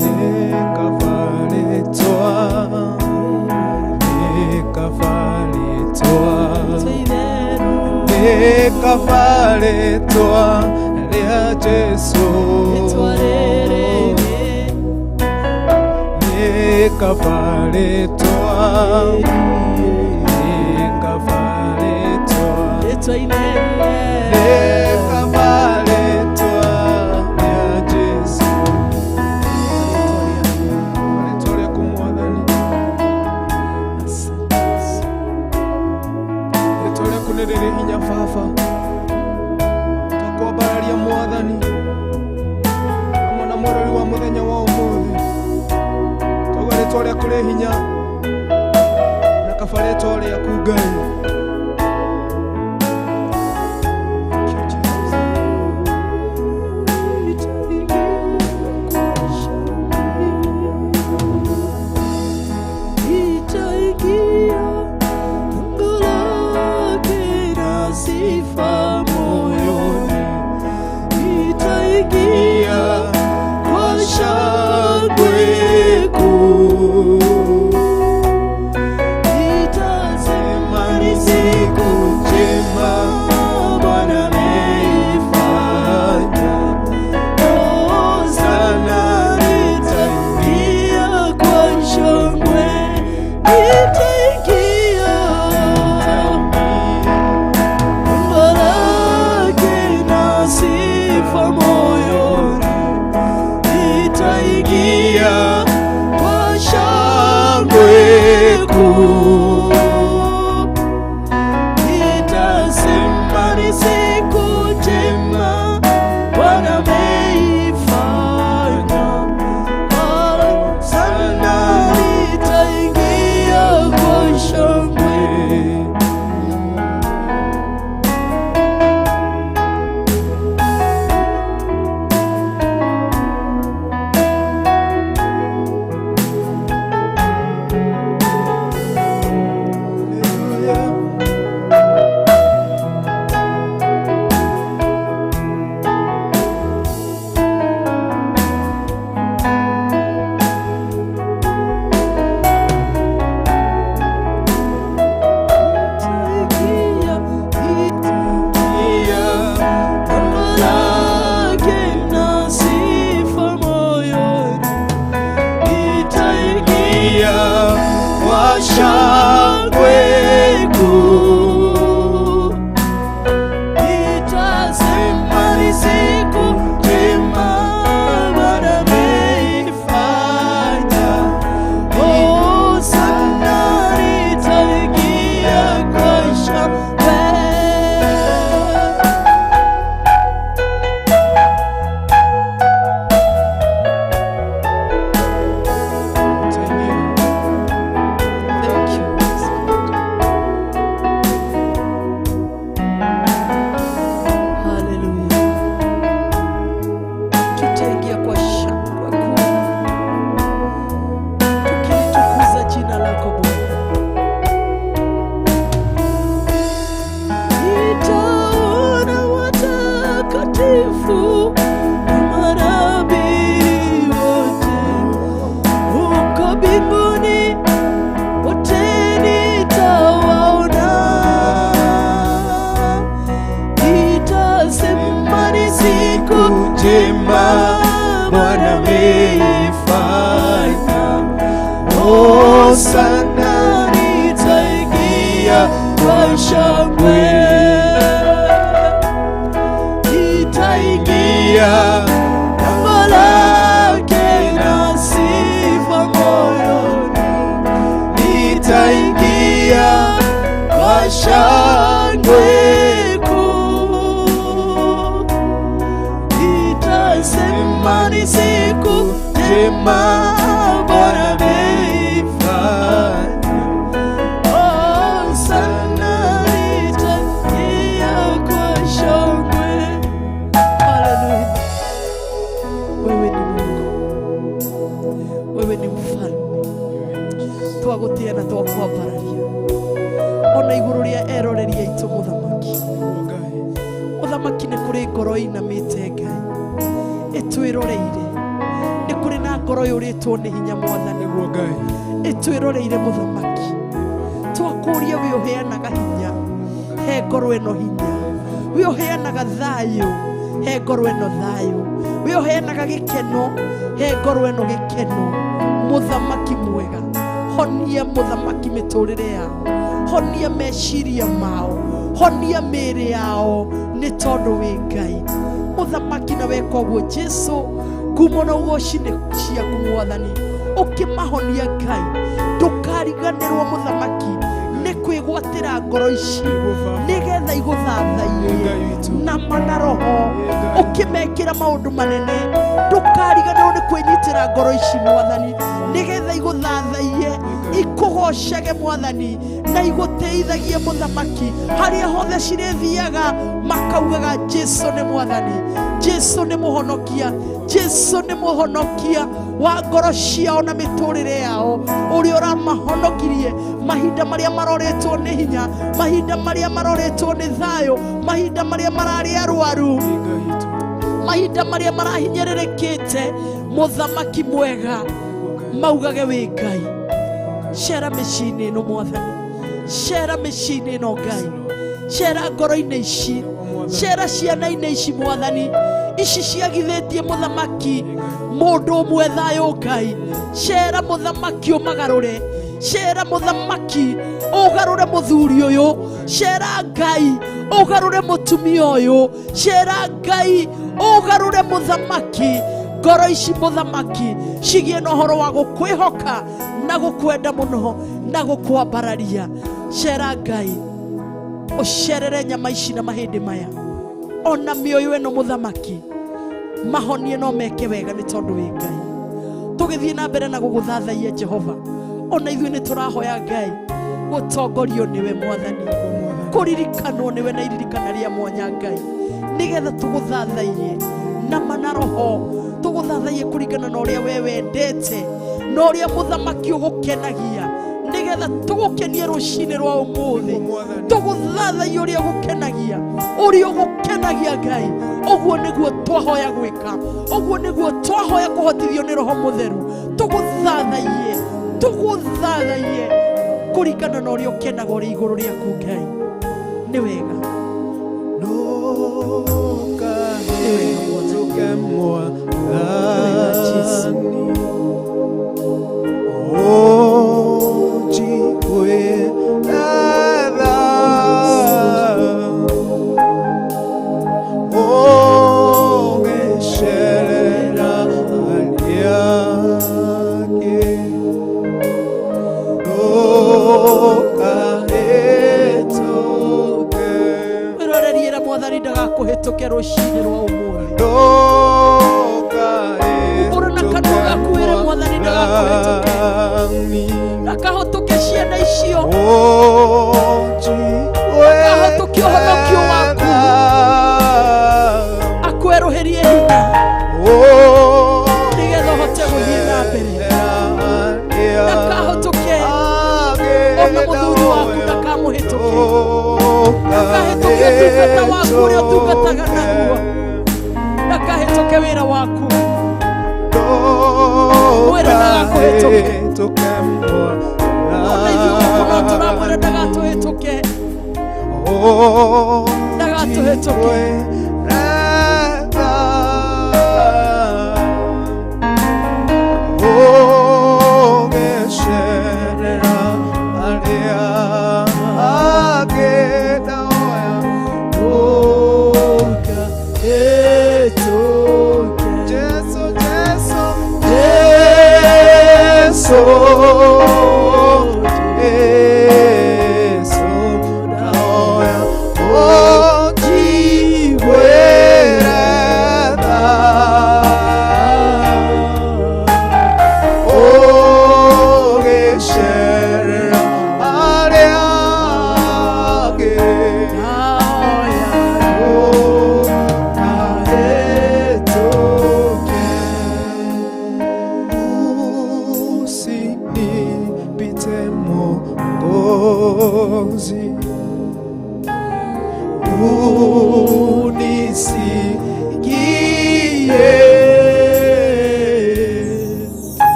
Nĩ kaba rĩtwa, nĩ kaba rĩtwa, nĩ kaba rĩtwa rĩa Jesũ. Rĩtwa rĩrĩ. Nĩ kaba rĩtwa, nĩ kaba rĩtwa, Rĩtwa inene. Nĩ kaba rĩtwa rĩa Jesũ. Rĩtwa rĩaku Mwathani. Asante Yesu. Rĩtwa rĩaku nĩ rĩrĩ hinya Baba, twakwambararia Mwathani hamwe na mũrori wa mũthenya wa ũmũthĩ, twauga rĩtwa rĩaku rĩ hinya na kaba rĩtwa rĩaku Ngai. Thank you, Jesus. Itaingia lango lake na sifa moyoni, itaingia kwa shangwe kuu, itasema ni kuu. Nitasema ni siku njema Bwana ameifanya, sana nitaingia kwa shangwe. Shangwe kuu. Nitasema ni siku njema Bwana ameifanya, oh sana nitaingia kwa shangwe. Thank you, Holy Spirit. Hallelujah. Tutaingia kwa shangwe kuu tukilitukuza jina lako Bwana. Nitaona watakatifu na manabii wote huko mbinguni, wote nitawaona. Nitasema ni siku njema Bwana ameifanya, oh sana nitaingia kwa shangwe. Nitaingia lango lake na sifa moyoni, nitaingia kwa shangwe kuu. Nitasema ni siku njema Bwana ameifanya, oh sana nitaingia kwa shangwe. Haleluya. Wewe ni Mungu, wewe ni mfalme, twagutia na twakwambararia ona iguru ria eroreri aitũ mũthamaki. Mũthamaki, nĩ kũrĩ ngoro inamĩte Ngai ĩtwĩroreire, nĩ kũrĩ na ngoro yũrĩtwo nĩ hinya Mwathani Nĩguo Ngai. Ĩtwĩroreire mũthamaki. Twakũria we ũheanaga hinya, he ngoro ĩno hinya. We ũheanaga thayũ, he ngoro ĩno thayũ. We ũheanaga gĩkeno, he ngoro ĩno gĩkeno. Mũthamaki mwega, honia mũthamaki mĩtũrĩre yao, honia meciria mao, honia mĩĩrĩ yao, nĩ tondũ wĩ Ngai mũthamaki. Na weka ũguo Jesu, kuma na ugoci-inĩ ciaku Mwathani, ũkĩmahonia Ngai, ndũkariganĩrwo mũthamaki nĩ kwĩgwatĩra ngoro ici nĩgetha igũthathaiye Ngai witũ. na mana roho, ũkĩmekĩra maũndũ manene. Ndũkariganĩrwo nĩ kwĩnyitĩra ngoro ici Mwathani, nĩgetha igũthathaiye, ikũgocage Mwathani, na igũtĩithagie mũthamaki. Harĩa hothe cirĩthiaga makaugaga Jesu nĩ Mwathani, Jesu nĩ mũhonokia, Jesu nĩ mũhonokia wa ngoro ciao na mĩtũrĩre yao, ũrĩa ũramahonokirie mahinda marĩa maroretwo nĩ hinya, mahinda marĩa maroretwo nĩ thayũ, mahinda marĩa mararĩ arwaru, Ngai witũ. Mahinda marĩa marahinyĩrĩrĩkĩte. Mũthamaki mwega, maugage wĩ Ngai. Cera mĩciĩ-inĩ ĩno Mwathani, cera mĩciĩ-inĩ ĩno Ngai, cera ngoro-inĩ ici, cera ciana-inĩ ici Mwathani, ici ciagithĩtie mũthamaki mũndũ ũmwe thayũ Ngai. Cera mũthamaki ũmagarũre, cera mũthamaki ũgarũre mũthuri ũyũ, cera Ngai ũgarũre mũtumia ũyũ, cera Ngai ũgarũre mũthamaki. Ngoro ici mũthamaki cigie na ũhoro wa gũkwĩhoka na gũkwenda mũno na gũkwambararia. Cera Ngai, ũcerere nyama ici na mahĩndĩ maya ona mĩoyo ĩno mũthamaki, mahonie no meke wega nĩ tondũ wĩ Ngai. Tũgĩthiĩ na mbere na gũgũthathaiya Jehova, ona ithuĩ nĩ tũrahoya Ngai gũtongorio nĩwe mwathani, kũririkanwo nĩwe na iririkana rĩa mwanya Ngai, nĩgetha tũgũthathaiye na mana roho, tũgũthathaiye kũringana na ũrĩa we wendete na ũrĩa mũthamaki ũgũkenagia, nĩgetha tũgũkenie rũcinĩ rwa ũmũthĩ, tũgũthathaiye ũrĩa ũgũkenagia, ũrĩa ũgũkenagia Ngai. Ũguo nĩguo twahoya gwĩka, ũguo nĩguo twahoya kũhotithio nĩ Roho Mũtheru, tũgũthathaiye, tũgũthathaiye kũringana na ũrĩa ũkenaga ũrĩ igũrũ rĩaku Ngai. Nĩ wega, nĩ wega Mwathani. Wĩrorerie mwathani ndagakũhĩtũke rũcinĩ rwa ũmũthĩ. Umbũra na kanua gaku wĩre mwathani ndagakũhĩtũke, ndakahũtũke ciana icio, ndakahũtũke ũhonokio waku, akwerũhĩrie hinya nĩgetha ũhote gũthiĩ na mbere. Ndakahũtũke ona mũthuri waku ndakamũhĩtũke, ndakahĩtũke ũtungata waku ũrĩa ũtungataga naguo, ndakahĩtũke wĩra waku, mwĩre ndagakũhĩtũke. Ona ithuĩ gũkũ no tũramwĩra ndagatũhĩtũke, ndagatũhĩtũke.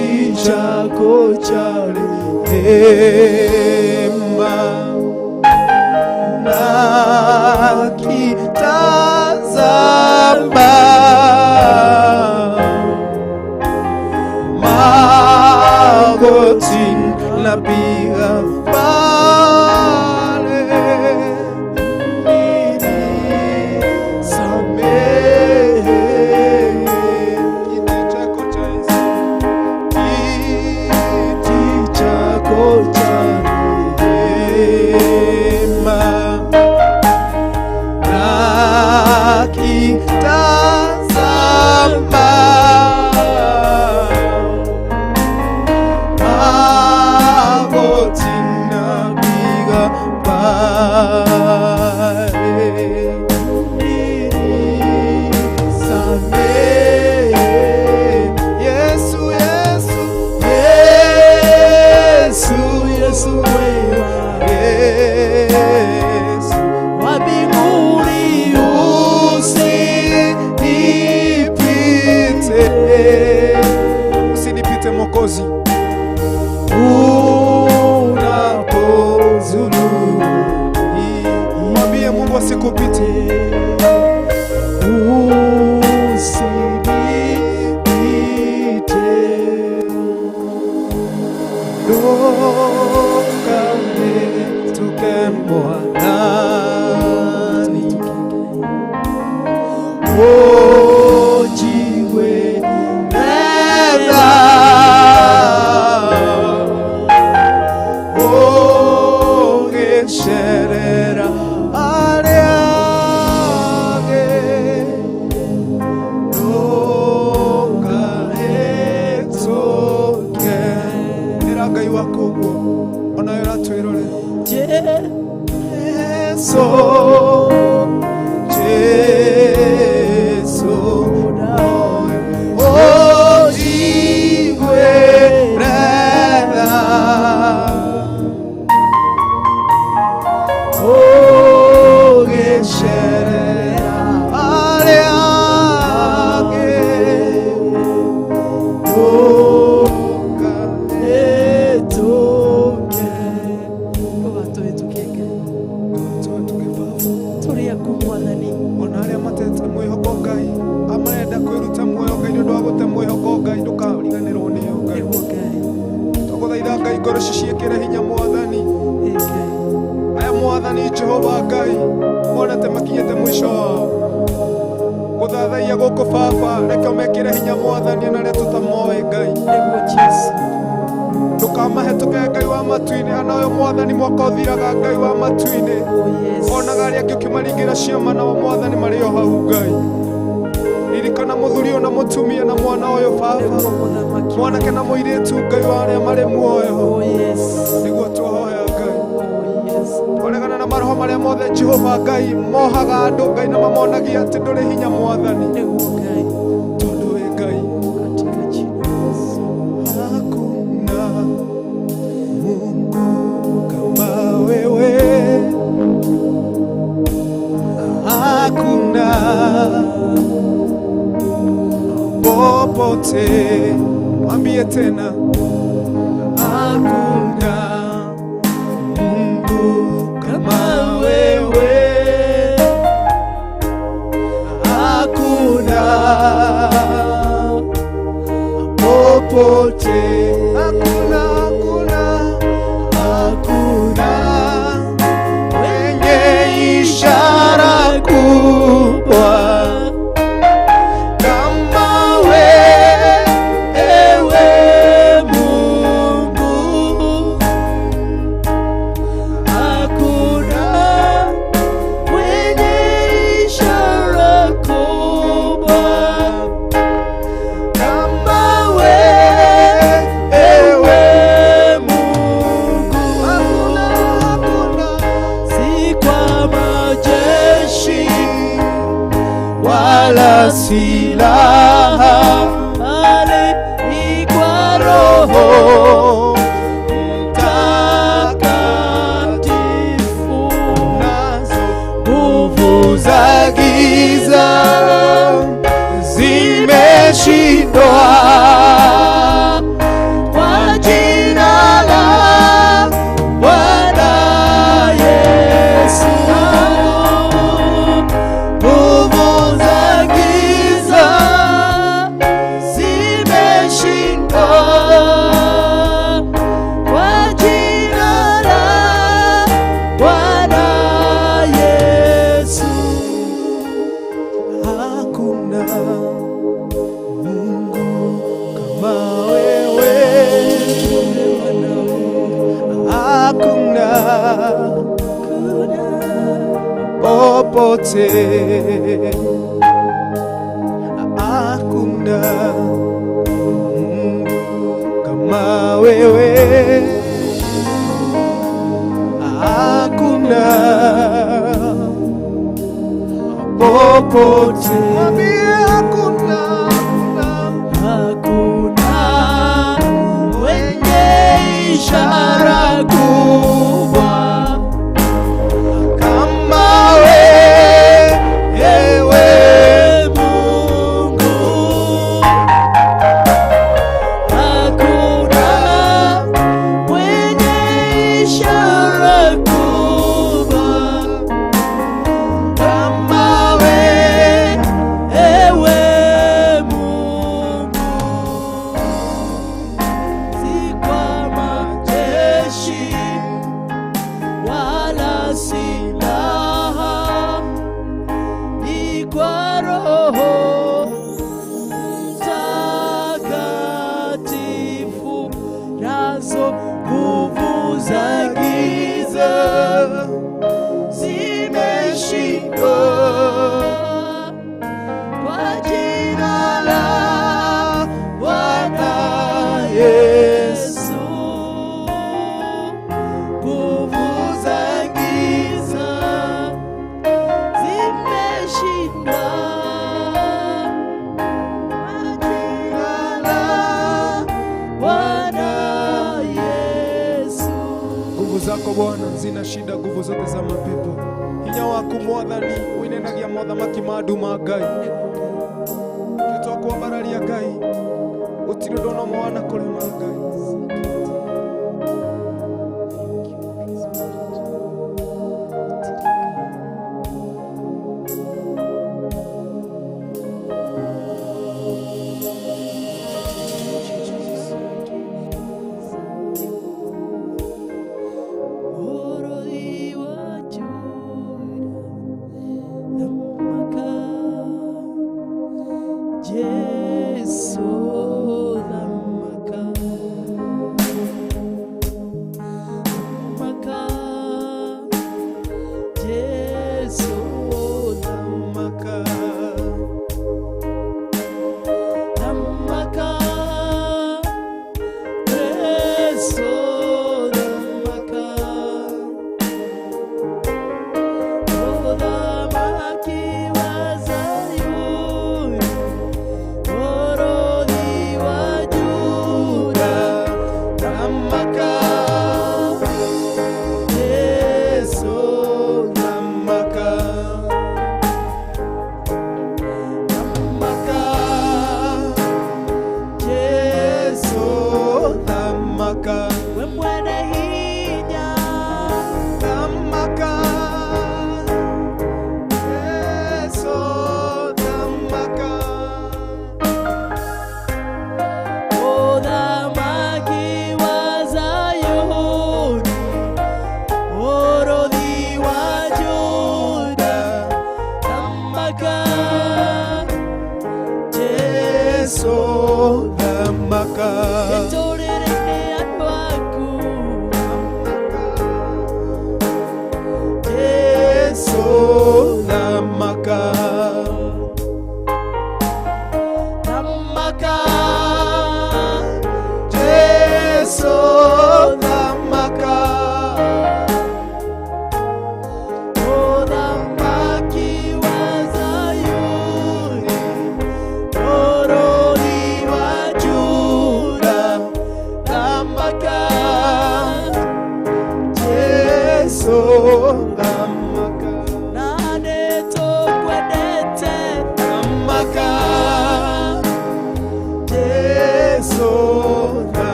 Kiti chako cha Usinipite, usinipite Mwokozi. Unapozulu, mwambie Mungu asikupite. Usinipite. Ndoka mwanani ojiwe nenda ogesherera ariage ndokahetũke ĩra Ngai waku ũguo onawe ũratwĩrorera. Jesu, Jesu, ojigwerera ogesherera ariage ndokahetũke. Ndũgatũhĩtũke Ngai. Tũhĩtũke Baba. Tũrĩ aku Mwathani. Ona arĩa matete mwĩhoko Ngai, amarenda kwĩruta muoyo Ngai nĩ ũndũ wa gũte mwĩhoko Ngai, ndũkariganĩrwo nĩo Ngai. Nĩguo Ngai. Twagũthaitha Ngai ngoro ici ciĩkĩre hinya Mwathani. Ĩ Ngai. Aya Mwathani Jehova Ngai monete makinyĩte mũico wao gũthathaiya gũkũ Baba, reke ũmekĩre hinya Mwathani ona arĩa tũtamoĩ Ngai. Nĩguo Jesu. Ndũkamahĩtũke Ngai wa matu-inĩ, ana ũyũ Mwathani mwaka ũthiraga Ngai wa matu-inĩ. Oh yes. Onaga arĩa angĩ ũkĩmaringĩra ciama nao Mwathani marĩ o hau Ngai. Ririkana mũthuri ũyũ na mũtumia na mwana ũyũ Baba, Nĩguo Mũthamaki. mwanake na mũirĩtu Ngai wa arĩa marĩ muoyo. Oh yes. Nĩguo twahoya Ngai. Oh yes. Twaregana na maroho marĩa mothe Jehova Ngai mohaga andũ Ngai na mamonagia atĩ ndũrĩ hinya Mwathani, Nĩguo Ngai. tondũ wĩ Ngai. Katika jina la Yesu. Hakuna Mungu kama wewe, hakuna popote. Mwambie tena, hakuna Mungu kama wewe, hakuna popote, hakuna, hakuna, hakuna mwenye ishara kubwa kama wewe Mungu, Hakuna mwenye ishara kubwa kama wewe Mungu, hakuna, hakuna si kwa majeshi wala silaha, bali ni kwa Roho Mtakatifu. Nazo nguvu za giza zimeshindwa Kwa jina la Bwana Yesu. Nguvu za giza zimeshindwa kwa jina la Bwana Yesu. Hakuna Mungu kama wewe, hakuna popote, hakuna Mungu kama wewe, hakuna popote. Mwambie hakuna, Hakuna mwenye ishara kubwa kama wewe Mungu. zako Bwana zinashinda nguvu zote za mapepo. Hinya waku Mwathani winenagia mothamaki ma andũ ma Ngai. Twakwa Ngai gũtirĩ ũndũ ona ũmwe wanakũrema Ngai.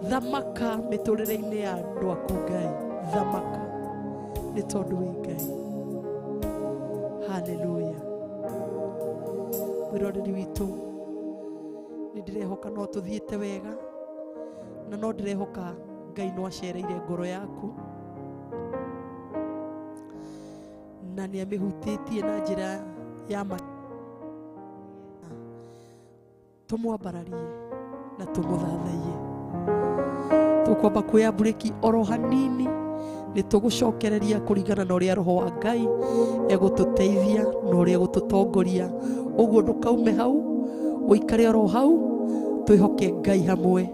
Thamaka miturire-ini ya andu aku Ngai, thamaka ni tondu wi Ngai. Hallelujah. Mwĩroreri witũ, nĩ ndĩrehoka no tũthiĩte wega na no ndĩrehoka Ngai no acereire ngoro yaku na nĩ amĩhutĩtie na njĩra ya ma tũmwambararie na tũmũthathaiye. Tũkwamba kuoya mburĩki oro hanini, nĩ tũgũcokereria kũringana na ũrĩa Roho wa Ngai egũtũteithia na ũrĩa egũtũtongoria. Ũguo ndũkaume hau, ũikare oro hau, twĩhoke Ngai hamwe,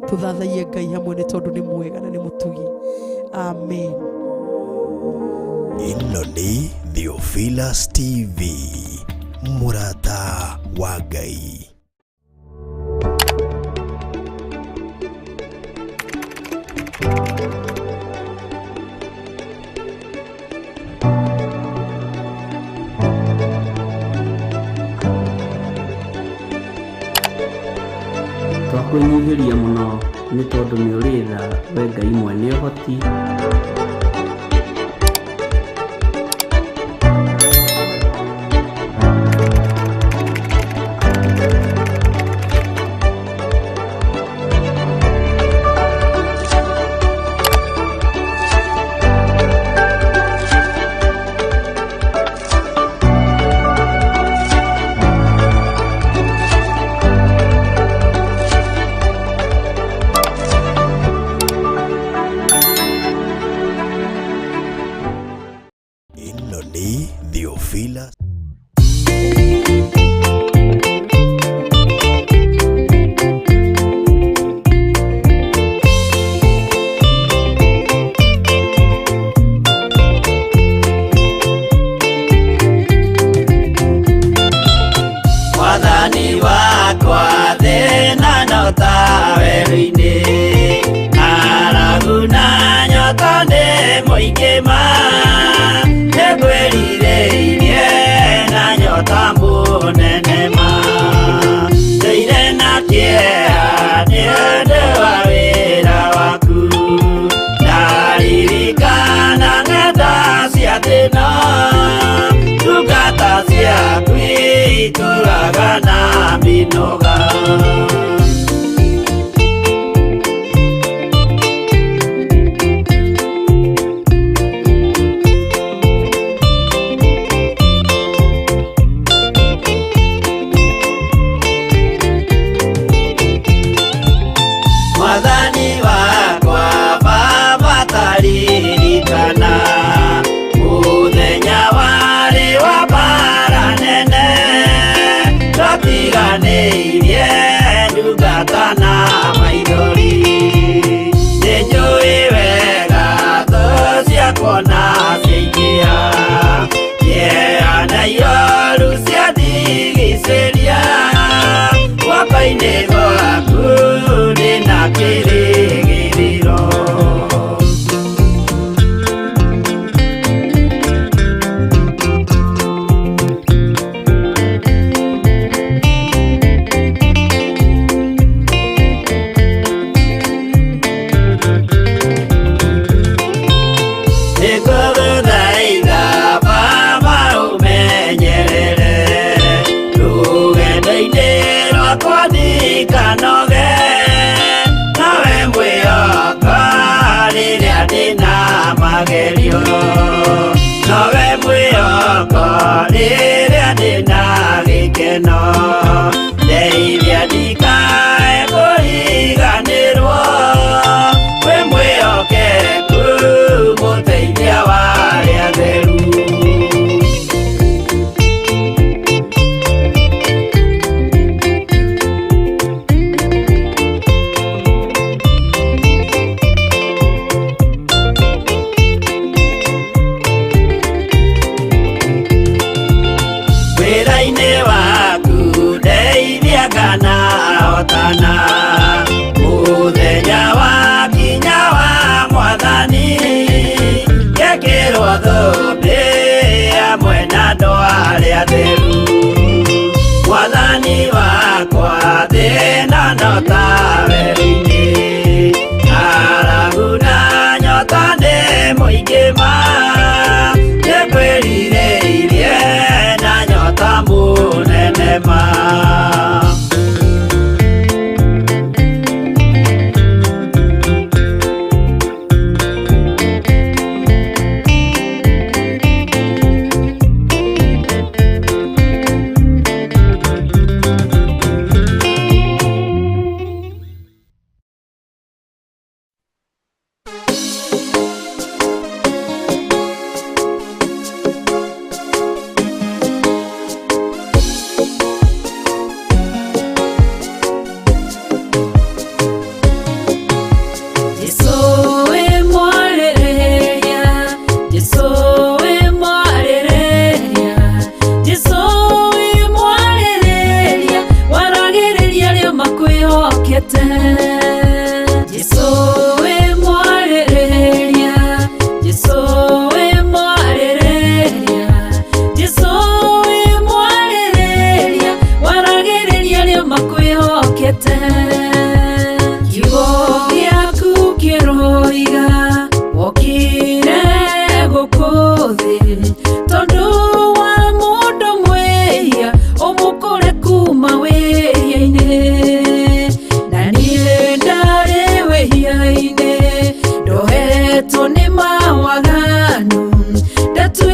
tũthathaiye Ngai hamwe nĩ tondũ nĩ mwega na nĩ mũtugi. Amen. Ĩno nĩ Theophilus TV, mũrata wa Ngai. Twakwĩnyihĩria mũno nĩ tondũ nĩ ũrĩ tha, we Ngai mwene ũhoti. Ĩno nĩ Theophilus. Mwathani wakwa thĩna no ta werũ-inĩ, ng'aragu na nyota nĩ mũingĩ ma, nĩngwĩrirĩirie na nyota mũnene ma. Ndũire na kĩeha nĩ ũndũ wa wĩra waku, ndaririkana ng'enda cia thĩna, ndungata ciaku itũraga na mĩnoga. Mwathani wakwa Baba taririkana mũthenya warĩ wa mbara nene, twatiganĩirie ndungata na maithori. Nĩnjũĩ wega thũ ciakwa na ciaingĩha, kĩeha na ioru ciandigicĩria, guoko-inĩ gwaku ndĩna kĩrĩgĩrĩro. Nĩngũgũthaitha Baba ũmenyerere rũgendo-inĩ rwakwa ndikanoge, nawe mwĩhoka rĩrĩa ndĩna magerio, nowe mwĩhoko rĩrĩa ndĩna gĩkeno, ndeithia ndikae kũriganĩrwo, wĩ mwĩhokeku mũteithia wa arĩa atheru. Wĩra-inĩ waku ndeithia kana hotana, mũthenya wakinya wa Mwathani, ngekĩrwo thũmbĩ hamwe na andũ arĩa atheru. Mwathani wakwa thĩna no ta werũ-inĩ, ng'aragu na nyota nĩ mũingĩ ma, nĩngwĩrirĩirie na nyota mũnene ma.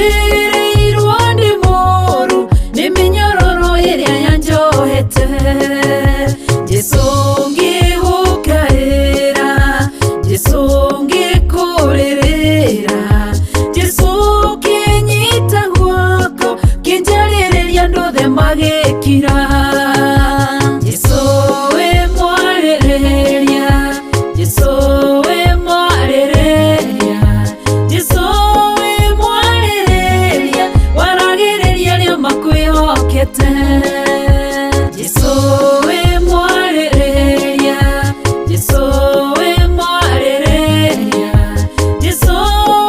Njohĩrĩirwo ndĩ mũũru nĩ mĩnyororo ĩrĩa yanjohete. Jesũ ngĩgũkaĩra, Jesũ ngĩkũrĩrĩra, Jesũ kĩnyita guoko kĩnjarĩrĩria andũ othe magĩkira. Jesũ wĩ mwarĩrĩria, Jesũ wĩ mwarĩrĩria, Jesũ wĩ mwarĩrĩria, waragĩrĩria arĩa makwĩhokete. Jesũ wĩ mwarĩrĩria, Jesũ wĩ mwarĩrĩria, Jesũ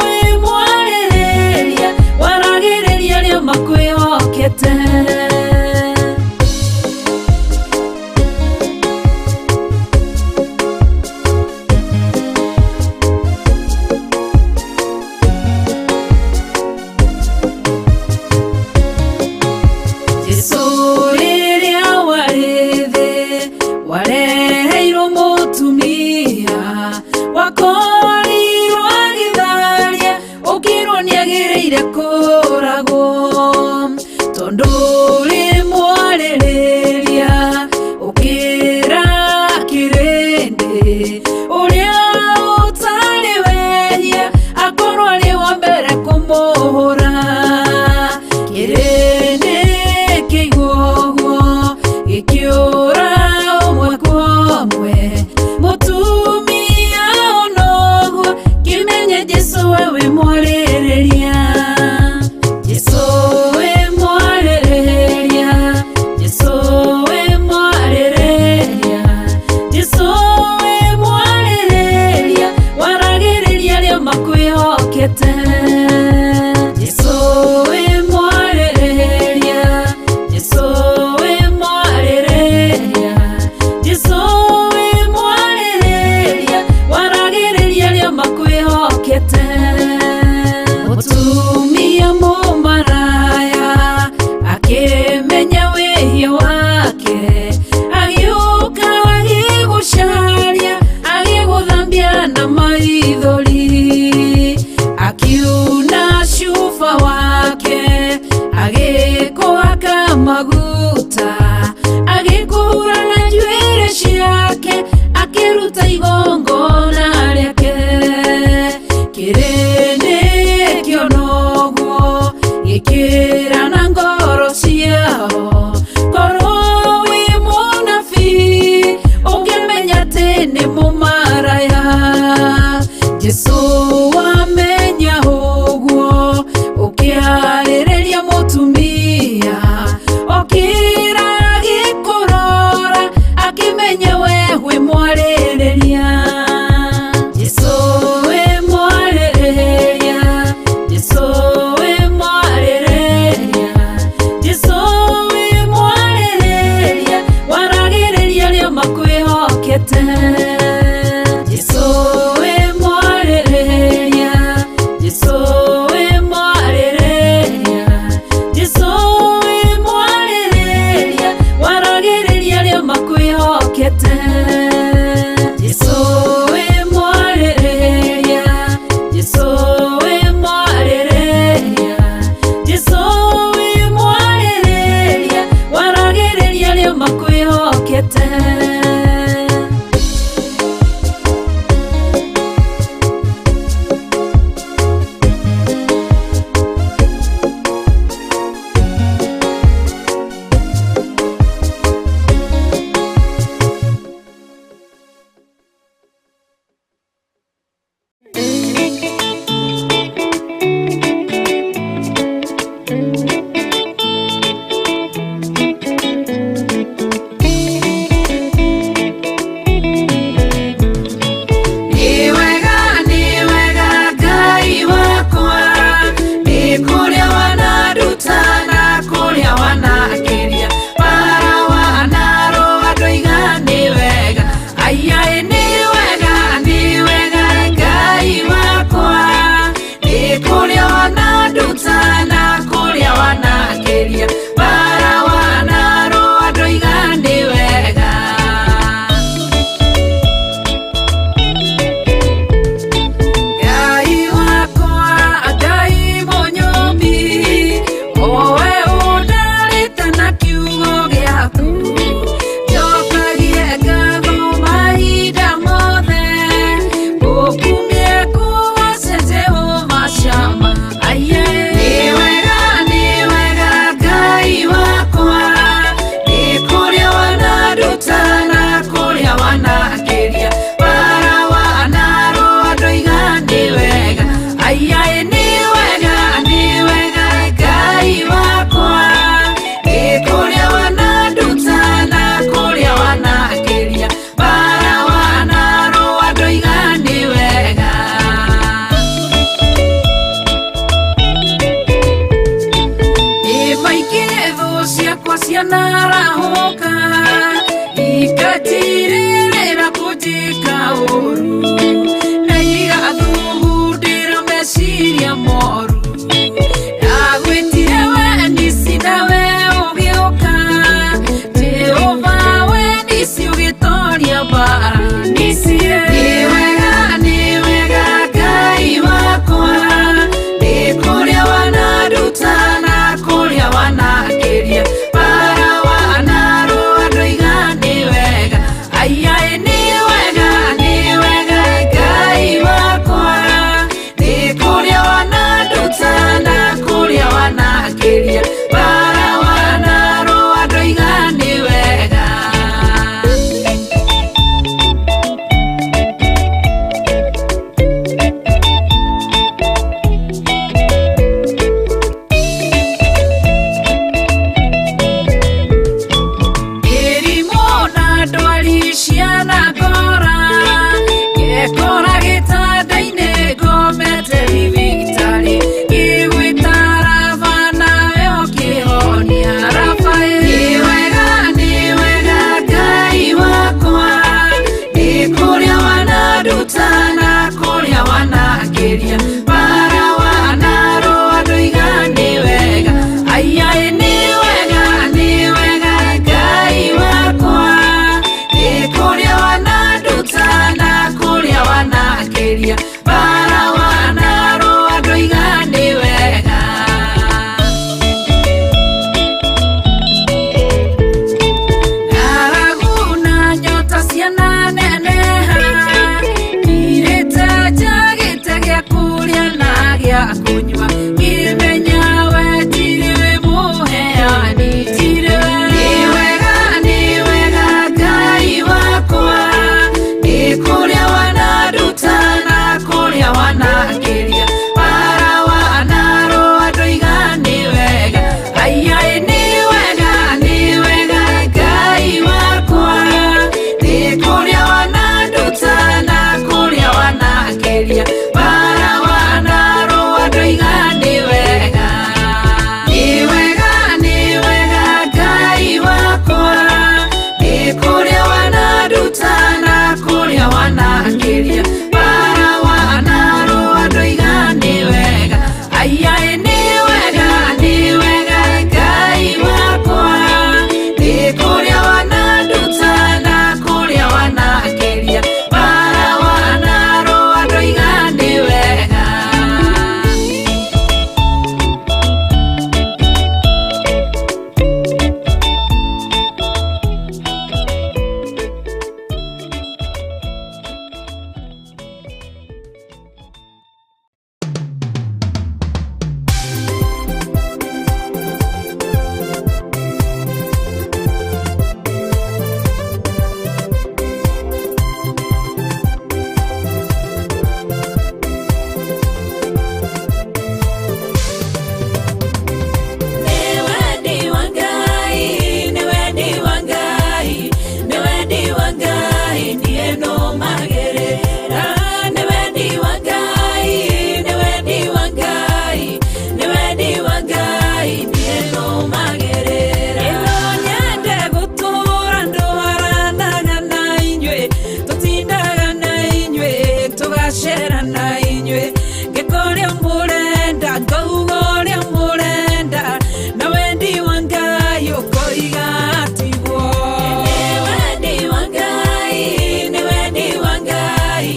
wĩ mwarĩrĩria, waragĩrĩria arĩa makwĩhokete. Jesũ rĩrĩa warĩ thĩ wareheirwo mũtumia wakorirwo agĩtharia ũkĩrwo nĩagĩrĩire kũragwo tondũ ũrĩ mwarĩrĩria ũkĩra kĩrĩndĩ ũrĩa ũtarĩ wehia akorwo arĩ wa mbere kũmũhũra. Kĩrĩndĩ kĩigua ũguo gĩkĩũra ũmwe kwa ũmwe, mũtumia ona ũguo kĩmenye Jesũ we wĩ mwarĩrĩria. Jesũ wĩ mwarĩrĩria, Jesũ wĩ mwarĩrĩria, Jesũ wĩ mwarĩrĩria, waragĩrĩria arĩa makwĩhokete. Jesũ wĩ mwarĩrĩria, Jesũ wĩ mwarĩrĩria, Jesũ wĩ mwarĩrĩria, waragĩrĩria arĩa makwĩhokete. Mũtumia mũmaraya akĩmenya wĩhia wake, agĩũka agĩgũcaria, agĩgũthambia na maithori, akiuna cuba wake, agĩkũhaka maguta, agĩkũhura na njuĩrĩ ciake, akĩruta igongona rĩake. Kĩrĩndĩ kĩona ũguo gĩkĩra na ngoro ciao, korwo wĩ mũnabii ũngĩmenya atĩ nĩ mũmaraya. Jesũ wamenya ũguo ũkĩarĩrĩria mũtumia, okĩra agĩkũrora akĩmenya we wĩ mwarĩrĩria. Jesũ wĩ mwarĩrĩria, Jesũ wĩ mwarĩrĩria, Jesũ wĩ mwarĩrĩria, waragĩrĩria arĩa makwĩhokete. Jesũ wĩ mwarĩrĩria, Jesũ wĩ mwarĩrĩria, Jesũ wĩ mwarĩrĩria, waragĩrĩria arĩa makwĩhokete. Jesũ wĩ mwarĩrĩria, Jesũ wĩ mwarĩrĩria, Jesũ wĩ mwarĩrĩria, waragĩrĩria arĩa makwĩhokete. kũnyua ngĩmenya we tirĩ mũheani tirĩ nĩ wega nĩ wega Ngai wakwa nĩ kũrĩa wananduta na kũrĩa wanakĩria bara wanarũa ndoiga nĩ wega aiai nĩ wega nĩ wega Ngai wakwa nĩ kũrĩa wananduta na kũrĩa wanakĩria bara wanarũa ndoiga nĩ wega nĩ wega nĩ wega Ngai wakwa nĩ kũrĩa wananduta na kũrĩa wanakĩria bara wanarũa ndoiga nĩ wega aiai nĩ wega nĩ wega Ngai wakwa nĩ kũrĩa wananduta na kũrĩa wanakĩria bara wanarũa ndoiga nĩ wega. Nĩ wendi wa Ngai, nĩ wendi wa Ngai, nĩ wendi wa Ngai, niĩ nũmagĩrĩra. Nĩ wendi wa Ngai, nĩ wendi wa Ngai, nĩ wendi wa Ngai, niĩ nũmagĩrĩra. Ĩno nyende gũtũũra ndwaranaga na inyuĩ, tũtindaga na inyuĩ, tũgacera na inyuĩ, ngĩka ũrĩa mũrenda, ngauga ũrĩa mũrenda, na wendi wa Ngai ũkoiga tiguo. Nĩ wendi wa Ngai, nĩ wendi wa Ngai,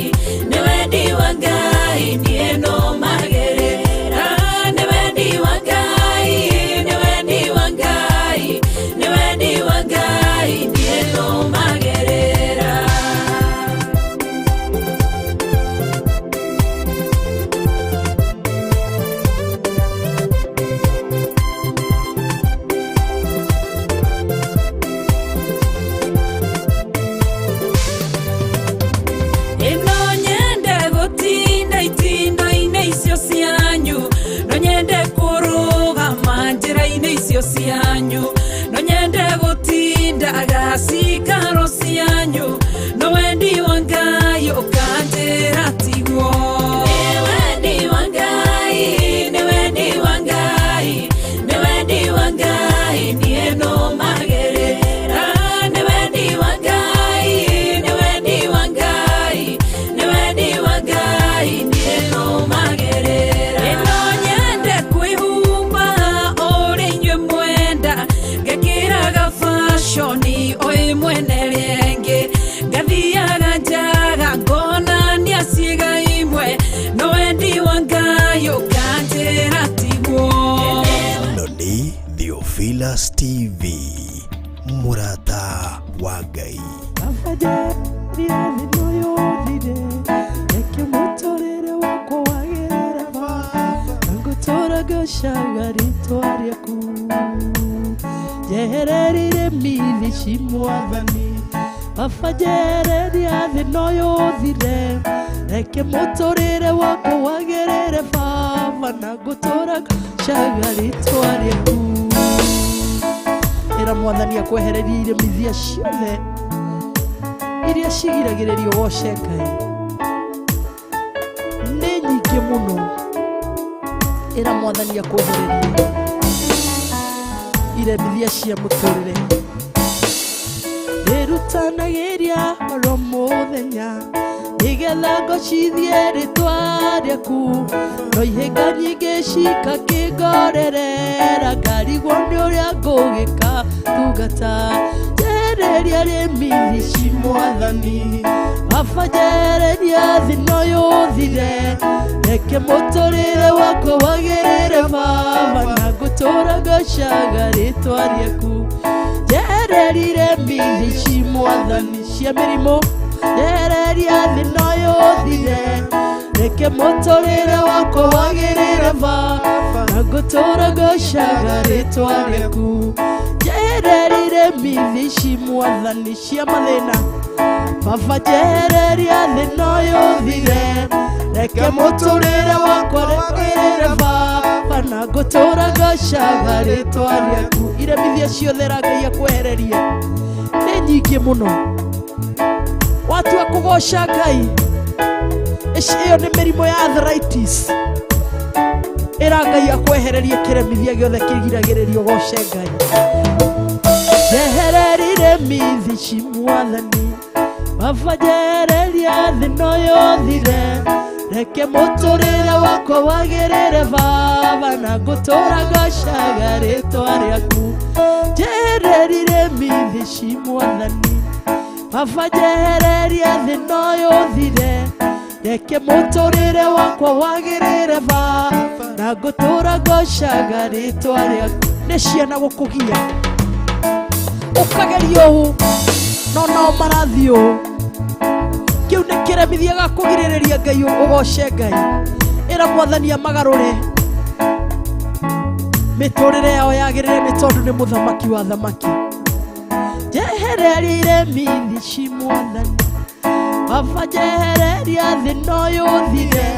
nĩ wendi wa Ngai, niĩ nũmagĩrĩra. Nĩ wendi wa Ngai, nĩ wendi wa Ngai, nĩ wendi wa Ngai, niĩ nũmagĩrĩra. Ĩno nyende gũtinda itindo-inĩ icio cianyu, no nyende kũrũgama njĩra-inĩ icio cianyu, no nyende gũtindaga cikaro cianyu, no wendi wa Ngai ũkanjĩra tiguo. Nĩ wendi wa Ngai, nĩ wendi wa Ngai, nĩ wendi wa Ngai, niĩ nũmagĩrĩra. Nĩ wendi wa Ngai, nĩ wendi wa Ngai, nĩ wendi wa Ngai, niĩ nũmagĩrĩra. Ĩno nyende kwĩhumba ũrĩa inyuĩ mwenda, ngekĩraga fashion o ĩmwe na ĩrĩa ĩngĩ, ngathiaga njaga ngonania ciĩga imwe, no wendi wa Ngai ũkanjĩra tiguo. Ĩno nĩ Theophilus TV, mũrata wa Ngai. Abajeria thĩ ũyũ ũthire, reke mũtũrĩre wakwa wagĩrĩre Baba, na ngũtũũra ngũcaga rĩtwa rĩaku. Njehererire mithi ci Mwathani, Baba njehereria thĩ ũyũ ũthire, reke mũtũrĩre wakwa wagĩrĩre Baba, na ngũtũũra ngũcaga rĩtwa rĩaku. Ĩra Mwathani akwehererie iremithia ciothe iria cigiragĩrĩrio woce Ngai nĩ nyingĩ mũno. Ĩra Mwathani akwehererie iremithia cia mũtũrĩre. Ndĩrutanagĩria oro mũthenya nĩgetha ngocithie rĩtwa rĩaku, no ihĩnga nyingĩ cikakĩngorerera, ngarigwo nĩ ũrĩa ngũgĩka tungata. Njehereria rĩmithi ci Mwathani, Baba njehereria thĩ ũyũ ũthire, reke mũtũrĩre wakwa wagĩrĩre Baba, na ngũtũũra ngũcaga rĩtwa rĩaku. Njehererire mithi ci Mwathani cia mĩrimũ, njehereria thĩ ũyũ ũthire, Reke mũtũrĩre wakwa wagĩrĩre Baba, na ngũtũũra ngocaga rĩtwa rĩaku. Njehererire mithi ici mwathani cia mathĩna, Baba njehereria thĩna ũyũ ũthire. Reke mũtũrĩre wakwa wagĩrĩre Baba, na ngũtũũra ngocaga rĩtwa rĩaku. Iremithia ciothe ra Ngai akwehererie nĩ nyingĩ mũno. Watua kũgoca Ngai, ĩyo nĩ mĩrimũ ya arthritis. Ĩra Ngai akwehererie kĩremithia gĩothe kĩgiragĩrĩria ũgoce Ngai. Njehererire mithi ici mwathani, Baba njehereria thĩna ũyũ ũthire. Reke mũtũrĩre wakwa wagĩrĩre Baba, na ngũtũũra ngocaga rĩtwa rĩaku. Njehererire mithi ici mwathani, Baba njehereria thĩna ũyũ ũthire. Reke mũtũrĩre wakwa wagĩrĩre Baba, na ngũtũũra ngocaga rĩtwa rĩaku. Nĩ ciana gũkũgia ũkageria ũũ, no nao marathiĩ ũũ. Kĩu nĩ kĩremithia gakũgirĩrĩria Ngai ũgoce Ngai. Ĩra mwathani amagarũre mĩtũrĩre yao yagĩrĩre, nĩ tondũ nĩ mũthamaki wa thamaki. Njehererire mithi ici mwathani, Baba njehereria thĩna ũyũ ũthire.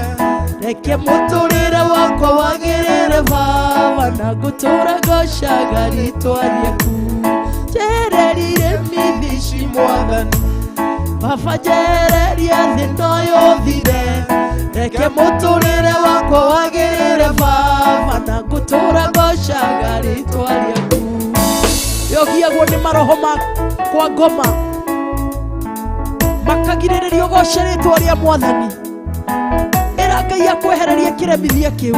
Reke mũtũrĩre wakwa wagĩrĩre Baba, na ngũtũũra ngocaga rĩtwa rĩaku. Njehererire mithi ici mwathani, Baba njehereria thĩna ũyũ ũthire. Reke mũtũrĩre wakwa wagĩrĩre Baba, na ngũtũũra ngocaga rĩtwa rĩaku. Yogiagwo nĩ maroho ma kwa ngoma, makagirĩrĩria ũgoce rĩtwa rĩa mwathani. Ĩra Ngai akwehererie kĩremithia kĩu.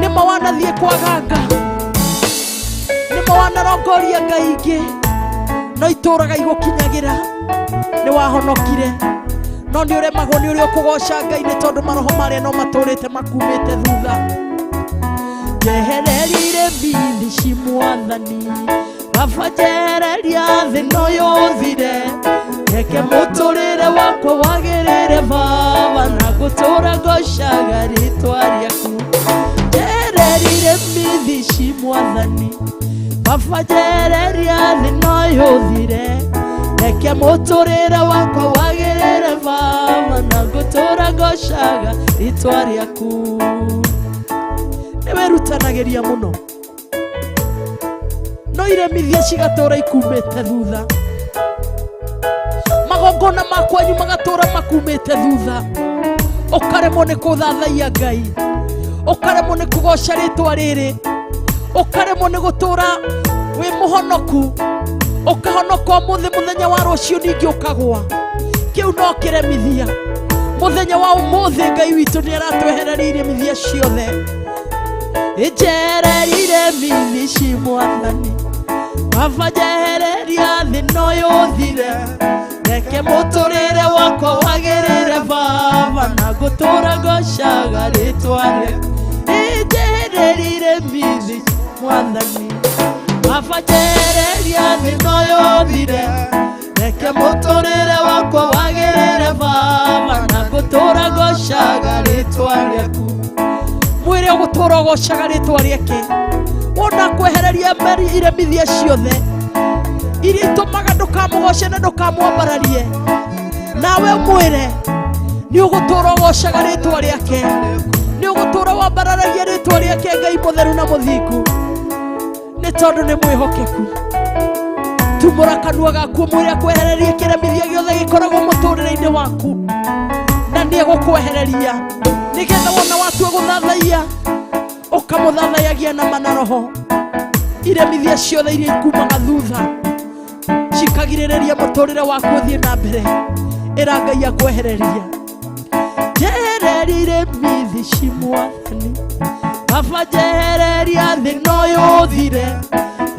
Nĩma wanathiĩ kwa ganga, nĩma wanarongoria ngai ingĩ, no itũũraga igũkinyagĩra. Nĩ wahonokire, no nĩ ũremagwo nĩ ũrĩa ũkũgoca Ngai, nĩ tondũ maroho marĩa no matũrĩte makumĩte thutha. Njehererire mithi ici mwathani, Baba njehereria thĩna ũyũ ũthire. Reke mũtũrĩre wakwa wagĩrĩre Baba, na ngũtũũra ngocaga rĩtwa rĩaku. Njehererire mithi ici mwathani, Baba njehereria thĩna ũyũ ũthire. Reke mũtũrĩre wakwa wagĩrĩre Baba, na ngũtũũra ngocaga rĩtwa rĩaku. Nĩ wĩrutanagĩria mũno, no iremithia cigatũũra ikumĩte thutha. Magongona makwanyu magatũũra makumĩte thutha. Ũkaremwo nĩ kũthathaiya Ngai, ũkaremwo nĩ kũgoca rĩtwa rĩrĩ, ũkaremwo nĩ gũtũũra wĩ mũhonoku, ũkahonoka ũmũthĩ, mũthenya wa rũciũ ningĩ ũkagũa. Kĩu no kĩremithia. Mũthenya wa ũmũthĩ Ngai witũ nĩ aratwehereria iremithia ciothe. Njehererire mithi ici mwathani, Baba njehereria thĩna ũyũ ũthire. Reke mũtũrĩre wakwa wagĩrĩre Baba, na ngũtũũra ngocaga rĩtwa rĩaku. Njehererire mithi ici mwathani, Baba njehereria thĩna ũyũ ũthire. Reke mũtũrĩre wakwa wagĩrĩre Baba, na ngũtũũra ngocaga rĩtwa rĩaku. Mwĩre ũgũtũũra ũgocaga rĩtwa rĩake. Wona kwehereria iremithia ciothe iria itũmaga ndũkamũgoce na ndũkamwambararie, nawe ũmwĩre nĩ ũgũtũũra ũgocaga rĩtwa rĩake, nĩ ũgũtũũra wambararagia rĩtwa rĩake Ngai mũtheru na mũthingu, nĩ tondũ nĩ mwĩhokeku. Tumũra kanua gaku ũmwĩre akwehererie kĩremithia gĩothe gĩkoragwo mũtũrĩre-inĩ waku, na nĩ egũkwehereria, nĩgetha wona watua gũthathaiya ũkamũthathayagia na ma na roho. Iremithia ciothe iria ikumaga thutha cikagirĩrĩria mũtũrĩre waku ũthiĩ na mbere, ĩra Ngai akwehereria. Njehererire mithi ici mwathani, Baba njehereria thĩna ũyũ ũthire.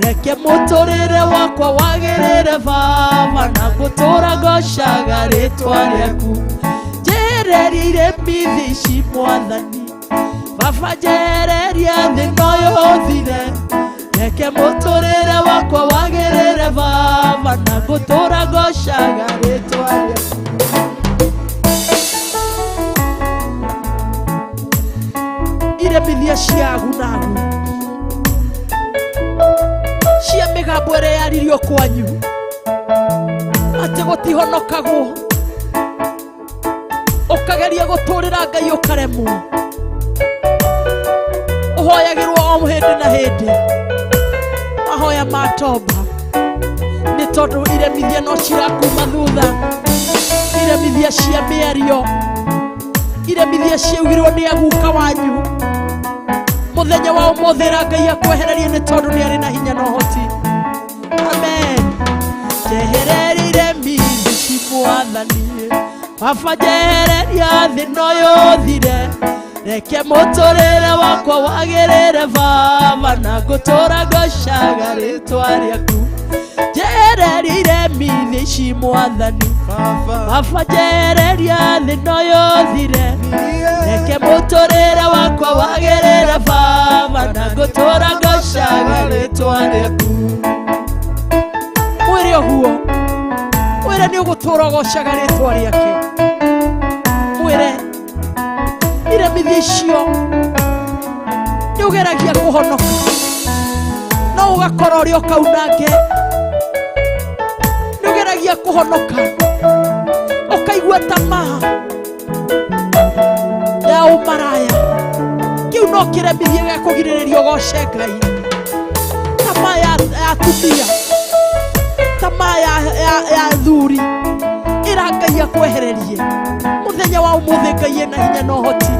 Reke mũtũrĩre wakwa wagĩrĩre Baba, na ngũtũũra ngocaga rĩtwa rĩaku. Njehererire mithi ici mwathani, Baba njehereria thĩna ũyũ ũthire. Reke mũtũrĩre wakwa wagĩrĩre Baba, na ngũtũũra ngocaga rĩtwa rĩaku. Iremithia cia agu na agu cia mĩgambo ĩrĩa yaririo kwanyu atĩ gũtihonokagwo, ũkageria gũtũrĩra Ngai ũkaremwo, ũhoyagĩrwo o hĩndĩ na hĩndĩ mahoya ma tomba, nĩ tondũ iremithia no cirakuma thutha, iremithia cia mĩario, iremithia ciaugirwo nĩ aguka wanyu. Mũthenya wa ũmũthĩ ra Ngai akwehererie nĩ tondũ nĩ arĩ na hinya na ũhoti. Amen. Njehereria iremithia ci Mwathani, Baba njehereria thĩ no yũthire, reke mũtũrĩre wakwa wagĩrĩre Baba, na ngũtũra ngocaga rĩtwa rĩaku. Njehereria iremithia ici Mwathani, Baba njehereria thĩ no yũthire, reke mũtũrĩre wakwa wagĩrĩre Baba, na ngũtũra ngocaga rĩtwa rĩaku. Mwĩre ũguo, mwĩre nĩ ũgũtũra ũgocaga rĩtwa rĩake. Mwĩre iremithia icio nĩ ũgeragia kũhonoka no ũgakora ũrĩ o kaunange, nĩ ũgeragia kũhonoka ũkaigua tamaa ya ũmaraya, kĩu no kĩremithia gĩa kũgirĩrĩria ũgoce Ngai. Tamaa ya atumia, tamaa ya athuri, ĩra Ngai akwehererie. Mũthenya wa ũmũthĩ Ngai ena hinya na ũhoti.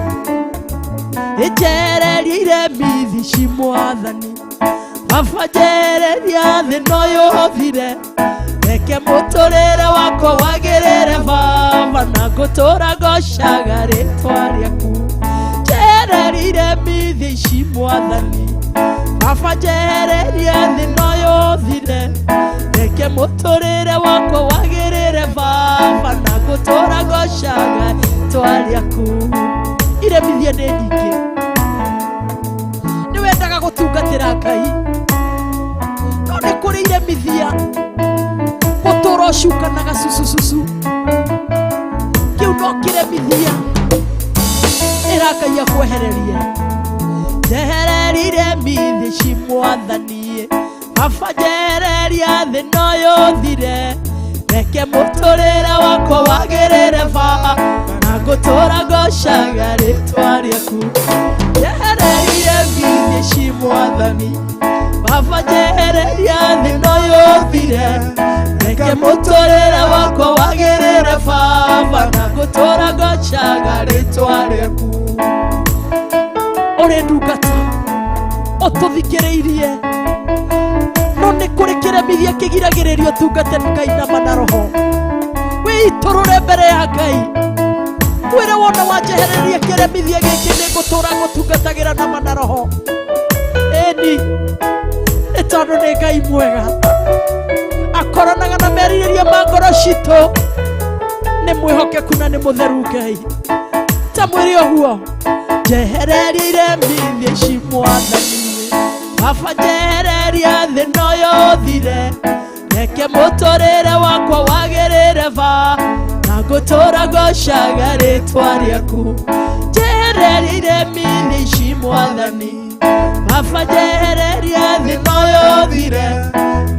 Njehereria iremithia ici Mwathani, Baba njehereria thĩ no yũthire, reke mũtũrĩre wakwa wagĩrĩre Baba, na ngũtũra ngocaga rĩtwa rĩaku. Njehereria iremithia ici Mwathani, Baba njehereria thĩ no yũthire, reke mũtũrĩre wakwa wagĩrĩre Baba, na ngũtũra ngocaga rĩtwa rĩaku. Iremithia nĩ nyingĩ, nĩ wendaga gũtungatĩra Ngai, no nĩ kũrĩ iremithia gũtũra ũcukanaga cucucucu, kĩu no kĩremithia ĩra Ngai akwehererie. Njehereria iremithia ici Mwathani, Baba njehereria thĩ no yũthire, reke mũtũrĩre wakwa wagĩrĩre Baba, na ngũtũra ngocaga rĩtwa rĩaku. Njehereria iremithia ici Mwathani, Baba njehereria thĩ no yũthire, reke mũtũrĩre wakwa wagĩrĩre Baba, na ngũtũra ngocaga rĩtwa rĩaku. Ũrĩ ndungata ũtũthikĩrĩirie, no nĩ kũrĩ kĩremithia kĩgiragĩrĩria ũtungate Ngai na ma na roho. Wĩitũrũre mbere ya Ngai, mwĩre wona wanjehereria kĩremithia gĩkĩ nĩ ngũtũra ngũtungatagĩra na ma na roho. Ĩni, nĩ tondũ nĩ Ngai mwega, akoranaga na merirĩria ma ngoro citũ, nĩ mwĩhokeku na nĩ mũtheru Ngai. Ta mwĩre ũguo, njehereria iremithia ici Mwathani, Baba njehereria thĩ no yũthire, reke mũtũrĩre wakwa wagĩrĩre Baba, na ngũtũra ngocaga rĩtwa rĩaku. Njehereria iremithia ici Mwathani, Baba njehereria thĩ no yũthire,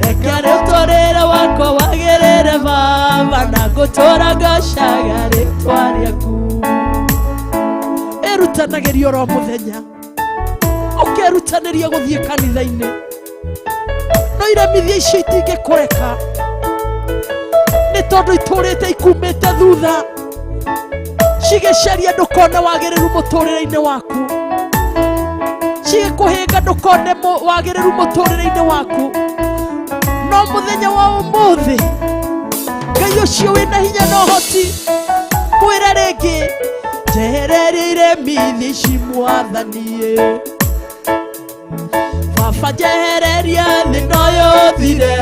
reke mũtũrĩre wakwa wagĩrĩre Baba, na ngũtũra ngocaga rĩtwa rĩaku. Ĩrutanagĩria oro mũthenya, ũkerutanĩria gũthiĩ kanitha-inĩ, no iremithia icio itingĩkũreka nĩ tondũ itũrĩte ikumĩte thutha, cigĩcaria ndũkone wagĩrĩru mũtũrĩre-inĩ waku, cigĩkũhĩnga ndũkone wagĩrĩru mũtũrĩre-inĩ waku. No mũthenya wa ũmũthĩ Ngai ũcio wĩna hinya na ũhoti, mwĩre rĩngĩ, njehereria iremithia ici Mwathani, Baba njehereria thĩ no yũthire,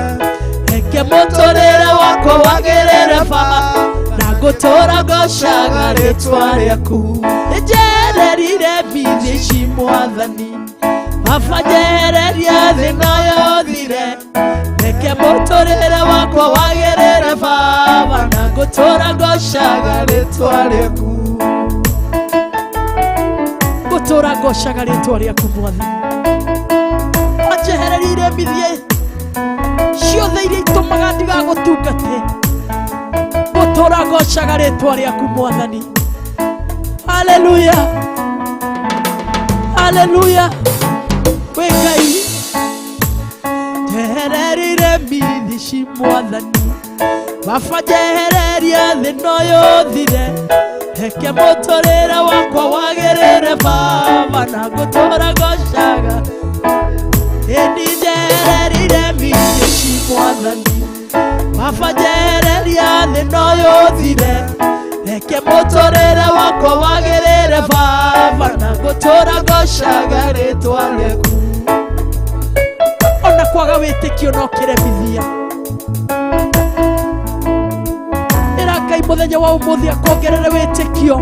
reke mũtũrĩre wakwa wagĩrĩre Baba, na ngũtũra ngocaga rĩtwa rĩaku. Njehereria iremithia ici Mwathani, Baba njehereria thĩ no yũthire, reke mũtũrĩre wakwa wagĩrĩre Baba, na ngũtũra ngocaga rĩtwa rĩaku. Ngũtũra ngocaga rĩtwa rĩaku Mwathani. Anjehererie iremithia ciothe iria itũmaga ndigagũtungate. Ngũtũra ngocaga rĩtwa rĩaku Mwathani. Haleluya, haleluya. Wĩ Ngai, njehererie iremithi ci Mwathani. Baba njehereria thĩ no yũthire. Reke mũtũrĩre wakwa wagĩrĩre Baba, na ngũtũra ngocaga. Ĩni njehererie iremithi ci Mwathani. Baba njehereria thĩ no yũthire. Reke mũtũrĩre wakwa wagĩrĩre Baba, na ngũtũra ngocaga rĩtwa rĩaku. Ona kwaga wĩtĩkio no kĩremithia. Ĩra Ngai mũthenya wa ũmũthĩ akongerere wĩtĩkio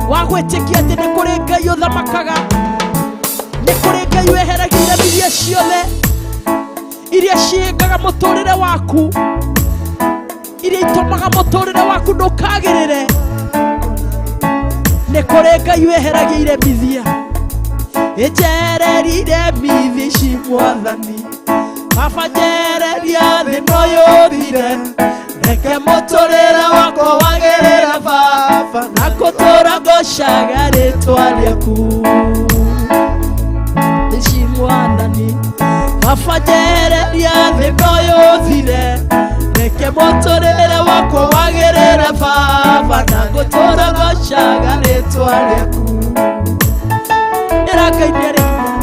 wa gwĩtĩkia atĩ nĩ kũrĩ Ngai ũthamakaga, nĩ kũrĩ Ngai weheragia iremithia ciothe iria ciĩngaga mũtũrĩre waku, iria itũmaga mũtũrĩre waku ndũkagĩrĩre. Nĩ kũrĩ Ngai weheragia iremithia. Njehererie iremithi ci Mwathani. Baba njehereria thĩ no yũthire. Reke mũtũrĩre wakwa wagĩrĩre Baba, na ngũtũra ngocaga rĩtwa rĩaku. Ici Mwathani. Baba njehereria thĩ no yũthire. Reke mũtũrĩre wakwa wagĩrĩre Baba, na ngũtũra ngocaga rĩtwa rĩaku. Ĩra Ngai nĩ arĩ hinya.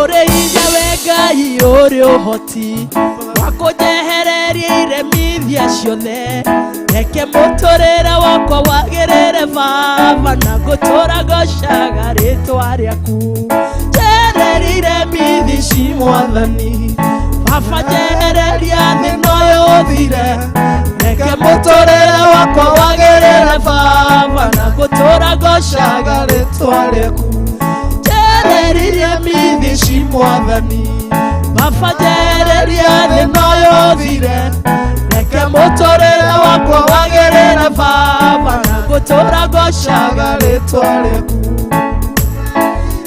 Ũrĩ hinya we Ngai, ũrĩ ũhoti wa kũnjehereria iremithia ciothe. Reke mũtũrĩre wakwa wagĩrĩre Baba, na ngũtũra ngocaga rĩtwa rĩaku. Njehereria iremithi ci Mwathani. Baba njehereria thĩ no yũthire. Reke mũtũrĩre wakwa wagĩrĩre Baba, na ngũtũra ngocaga rĩtwa rĩaku. Njehereria iremithi ci Mwathani. Baba njehereria thĩ no yũthire. Reke mũtũrĩre wakwa wagĩrĩre Baba, na ngũtũra ngocaga rĩtwa rĩaku.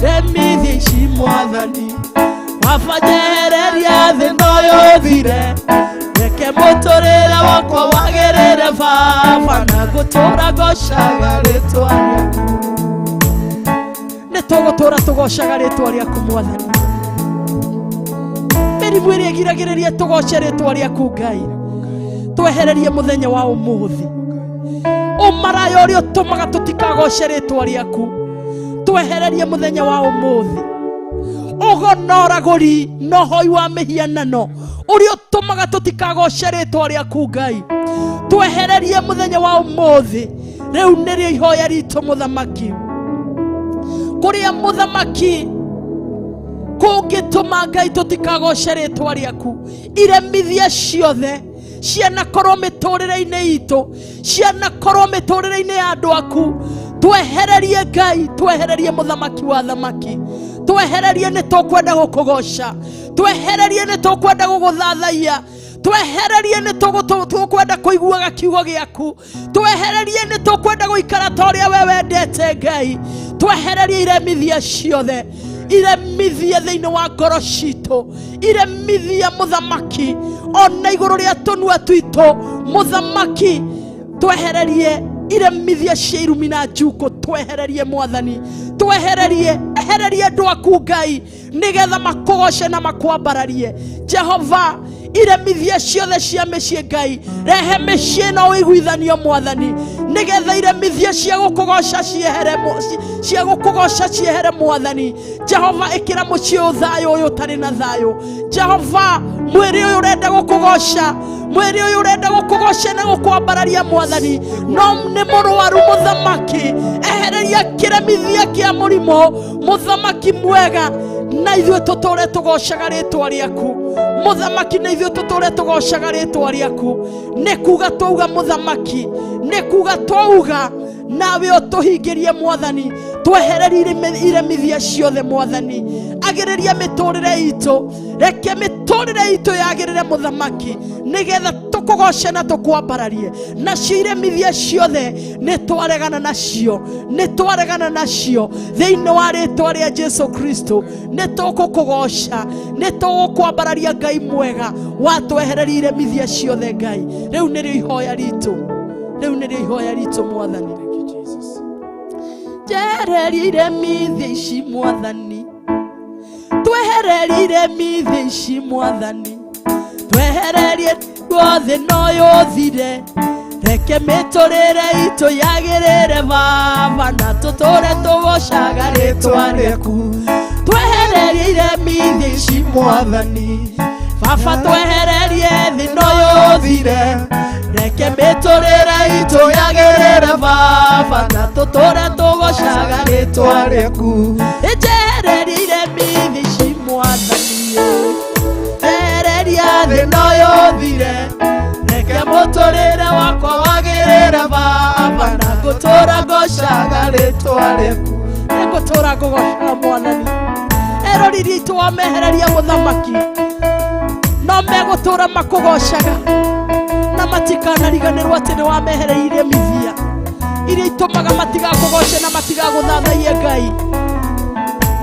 Remithi ci Mwathani. Baba njehereria thĩ no yũthire. Reke mũtũrĩre wakwa wagĩrĩre Baba, na ngũtũra ngocaga rĩtwa rĩaku. Nĩ tũgũtũra tũgocaga rĩtwa rĩaku Mwathani. Mĩrimũ ĩrĩa ĩgiragĩrĩria tũgoce rĩtwa rĩaku Ngai, twehererie mũthenya wa ũmũthĩ. Ũmaraya ũrĩa ũtũmaga tũtikagoce rĩtwa rĩaku, twehererie mũthenya wa ũmũthĩ. Ũgonoragũri na ũhoi wa mĩhianano ũrĩa ũtũmaga tũtikagoce rĩtwa rĩaku Ngai, twehererie mũthenya wa ũmũthĩ. Rĩu nĩrĩo ihoya ritũ mũthamaki, kũrĩa mũthamaki kũngĩtũma Ngai tũtikagoce rĩtwa rĩaku. Iremithia ciothe cianakorwo mĩtũrĩre-inĩ itũ, cianakorwo mĩtũrĩre-inĩ ya andũ aku, twehererie Ngai, twehererie mũthamaki wa thamaki, twehererie nĩ tũkwenda gũkũgoca, twehererie nĩ tũkwenda gũgũthathaiya, twehererie nĩ tũkwenda kũiguaga kiugo gĩaku, twehererie nĩ tũkwenda gũikara ta ũrĩa we wendete Ngai. Twehererie iremithia ciothe, iremithia thĩinĩ wa ngoro citũ, iremithia mũthamaki ona igũrũ rĩa tũnua twitũ mũthamaki. Twehererie iremithia cia irumi na njukũ, twehererie Mwathani, twehererie, ehererie andũ aku Ngai, nĩgetha makũgoce na makwambararie. Jehova, iremithia ciothe cia mĩciĩ Ngai, rehe mĩciĩ na ũiguithanio Mwathani, nĩgetha iremithia cia gũkũgoca ciehere, cia gũkũgoca ciehere Mwathani. Jehova, ĩkĩra mũciĩ ũyũ thayũ ũyũ ũtarĩ na thayũ. Jehova, mwĩrĩ ũyũ ũrenda gũkũgoca, mwĩrĩ ũyũ ũrenda gũkũgoca na gũkwambararia Mwathani, no nĩ mũrwaru mũthamaki, ehereria kĩremithia kĩa mũrimũ mũthamaki mwega, na ithuĩ tũtũre tũgocaga rĩtwa rĩaku mũthamaki, na ithuĩ tũtũre tũgocaga rĩtwa rĩaku. Nĩ kuga twauga mũthamaki, nĩ kuga twauga, nawe ũtũhingĩrie Mwathani. Twehererie iremithia ciothe Mwathani. Agĩrĩria mĩtũrĩre itũ, reke mĩtũrĩre itũ yagĩrĩre mũthamaki, nĩgetha tũkũgoce na tũkwambararie. Nacio iremithia ciothe nĩ twaregana nacio, nĩ twaregana nacio thĩinĩ wa rĩtwa rĩa Jesu Kristo. Nĩ tũgũkũgoca, nĩ tũgũkwambararia Ngai mwega, watwehereria iremithia ciothe Ngai. Rĩu nĩrĩo ihoya ritũ, rĩu nĩrĩo ihoya ritũ Mwathani. Njehereria iremithia ici Mwathani, twehererie iremithia ici Mwathani, twehererie guothe no yũthire, reke mĩtũrĩre itũ yagĩrĩre Baba, na tũtũre tũgocaga rĩtwa rĩaku. Twehererie iremithia ici Mwathani, Baba twehererie thĩ no yũthire, reke mĩtũrĩre itũ yagĩrĩre Baba, na tũtũre tũgocaga rĩtwa rĩaku. Njehererie iremithia ici Mwathani, njehereria thĩ no yũthire, reke mũtũrĩre wakwa wagĩrĩre Baba, na ngũtũra ngocaga rĩtwa rĩaku. Nĩngũtũra ngũgocaga Mwathani. Eroriri itũ wamehereria mũthamaki, no megũtũra makũgocaga na matikanariganĩrwo atĩ nĩ wamehereirie mithia iria itũmaga matigakũgoce na matigagũthathaiye Ngai.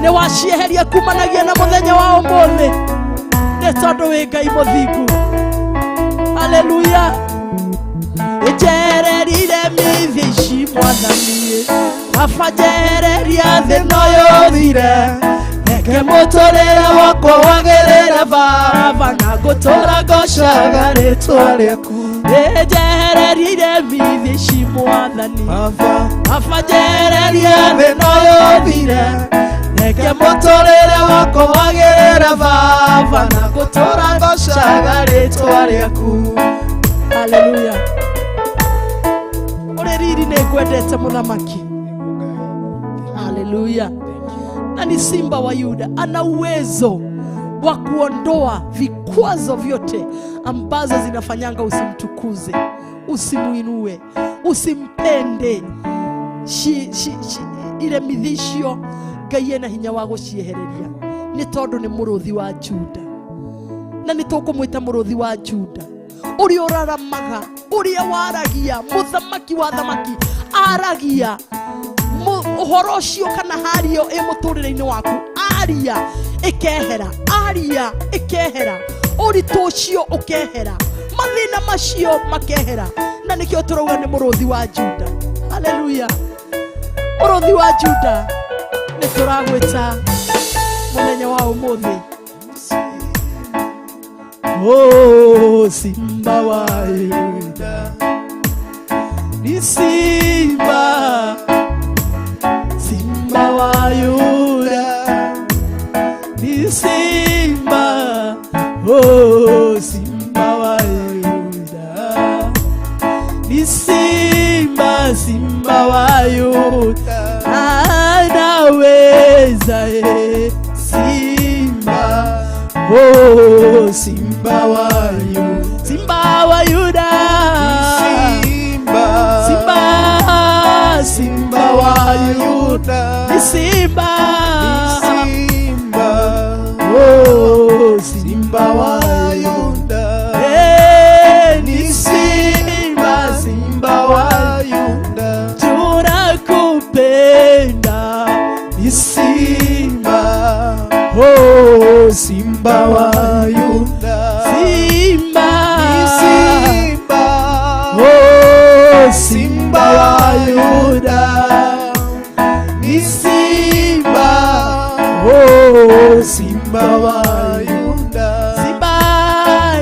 Nĩ wacieheria kumanagia na mũthenya wa ũmũthĩ, nĩ tondũ wĩ Ngai mũthingu. Haleluya. Njehereria iremithia ici Mwathani, Baba njehereria thĩ no yũthire, reke mũtũrĩre wakwa wagĩrĩre Baba, na ngũtũra ngocaga rĩtwa rĩaku. Njehereria iremithia ici Mwathani, Baba njehereria thĩ no yũthire, reke mũtũrĩre wakwa wagĩrĩre Baba, na ngũtũra ngocaga rĩtwa rĩaku. Haleluya. Ũrĩ riri nĩ ngwendete mũthamaki. Haleluya. Na ni simba wa Yuda, ana uwezo wa kuondoa vikwazo vyote ambazo zinafanyanga usimtukuze, usimuinue, usimpende. Ile mithicio Ngai ena hinya wa gũciehereria, nĩ tondũ nĩ mũrũthi wa Juda, na nĩ tũkũmwĩta mũrũthi wa Juda, ũrĩa ũraramaga, ũrĩa waragia, mũthamaki wa thamaki aragia ũhoro ũcio kana hario ĩ mũtũrĩre-inĩ waku, aria ĩkehera, aria ĩkehera, ũritũ ũcio ũkehera, mathĩna macio makehera, na nĩkĩo tũrauga nĩ mũrũthi wa Juda. Haleluya. Mũrũthi wa Juda, nĩ tũragwĩta mũthenya wa ũmũthĩ. Oh, simba wa Yuda, ni simba, simba wa Yuda, ni simba, oh, simba wa Yuda, ni simba, simba wa Yuda, anaweza, simba, oh, simba wa Yuda, simba wa Yuda, Simba, simba, simba wa Yuda, ni simba, Simba, oh, simba wa Yuda, ni simba, simba wa Yuda, tunakupenda, ni Simba, oh, Simba wa Yuda, simba, Simba, oh, Simba wa Yuda, ni Simba, oh, Simba wa Yuda, simba,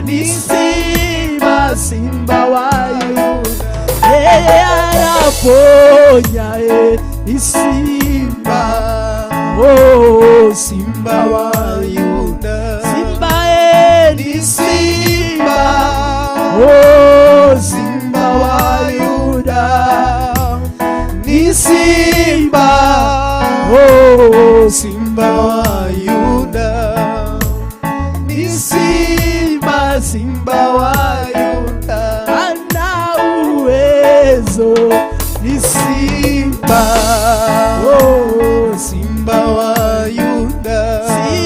ni Simba, Simba wa Yuda, anaponya, ni simba, oh, Simba wa Yuda, simba, ni Simba, oh, Simba wa Yuda, ni Simba, oh, Simba wa Yuda, ni Simba, Simba wa Yuda, ana uwezo, ni Simba, oh, Simba wa Yuda, simba.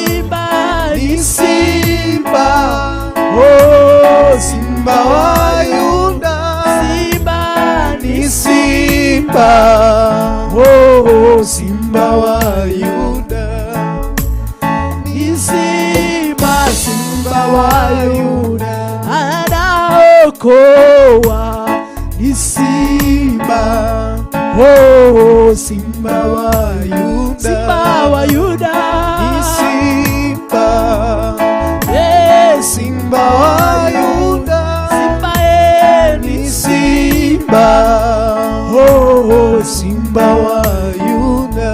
Simba, oh, Simba wa Yuda. Ni Simba, Simba wa Yuda anaokoa. Ni Simba, oh, Simba wa Yuda. Simba wa Yuda. Ni Simba, eh, Simba wa Yuda. Simba, Ni ni Simba, oh, Simba wa Yuda.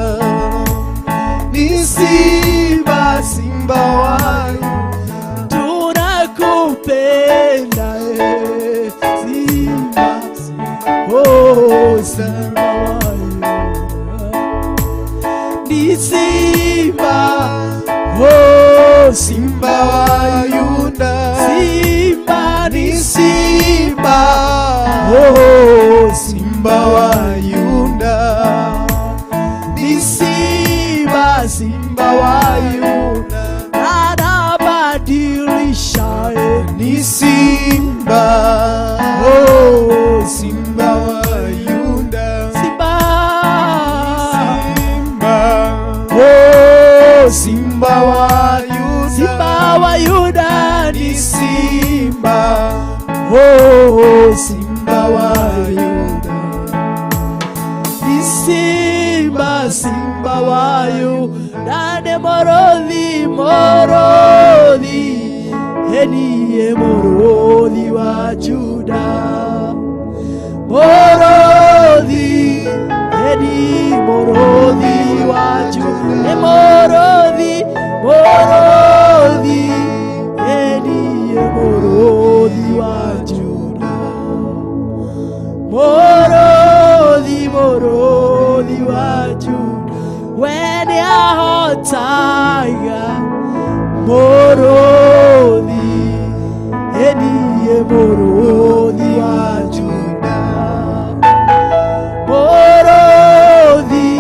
Ni Simba, Simba wa Yuda. Tunakupenda, Simba, oh, Simba wa Yuda. Ni Simba, oh, Simba wa Yuda. Simba, Ni ni Simba, oh, Simba wa Yuda. Ni Simba, Simba wa Yuda anabadilisha, Ni Simba, oh, Simba wa Yuda. Simba, Simba, oh, Simba wa Yuda. Simba wa Yuda. Ni Ni Simba, oh, Simba wa Yuda. Ni Simba, Simba wa Yuda. Ni morothi, morothi, eniye morothi wa Juda. Morothi, eni morothi wa Juda. Ni morothi, morothi, eniye morothi wa Juda. Morothi, morothi wa Juda. We nĩahotaga. Morothi, eniye morothi wa Juda. Morothi,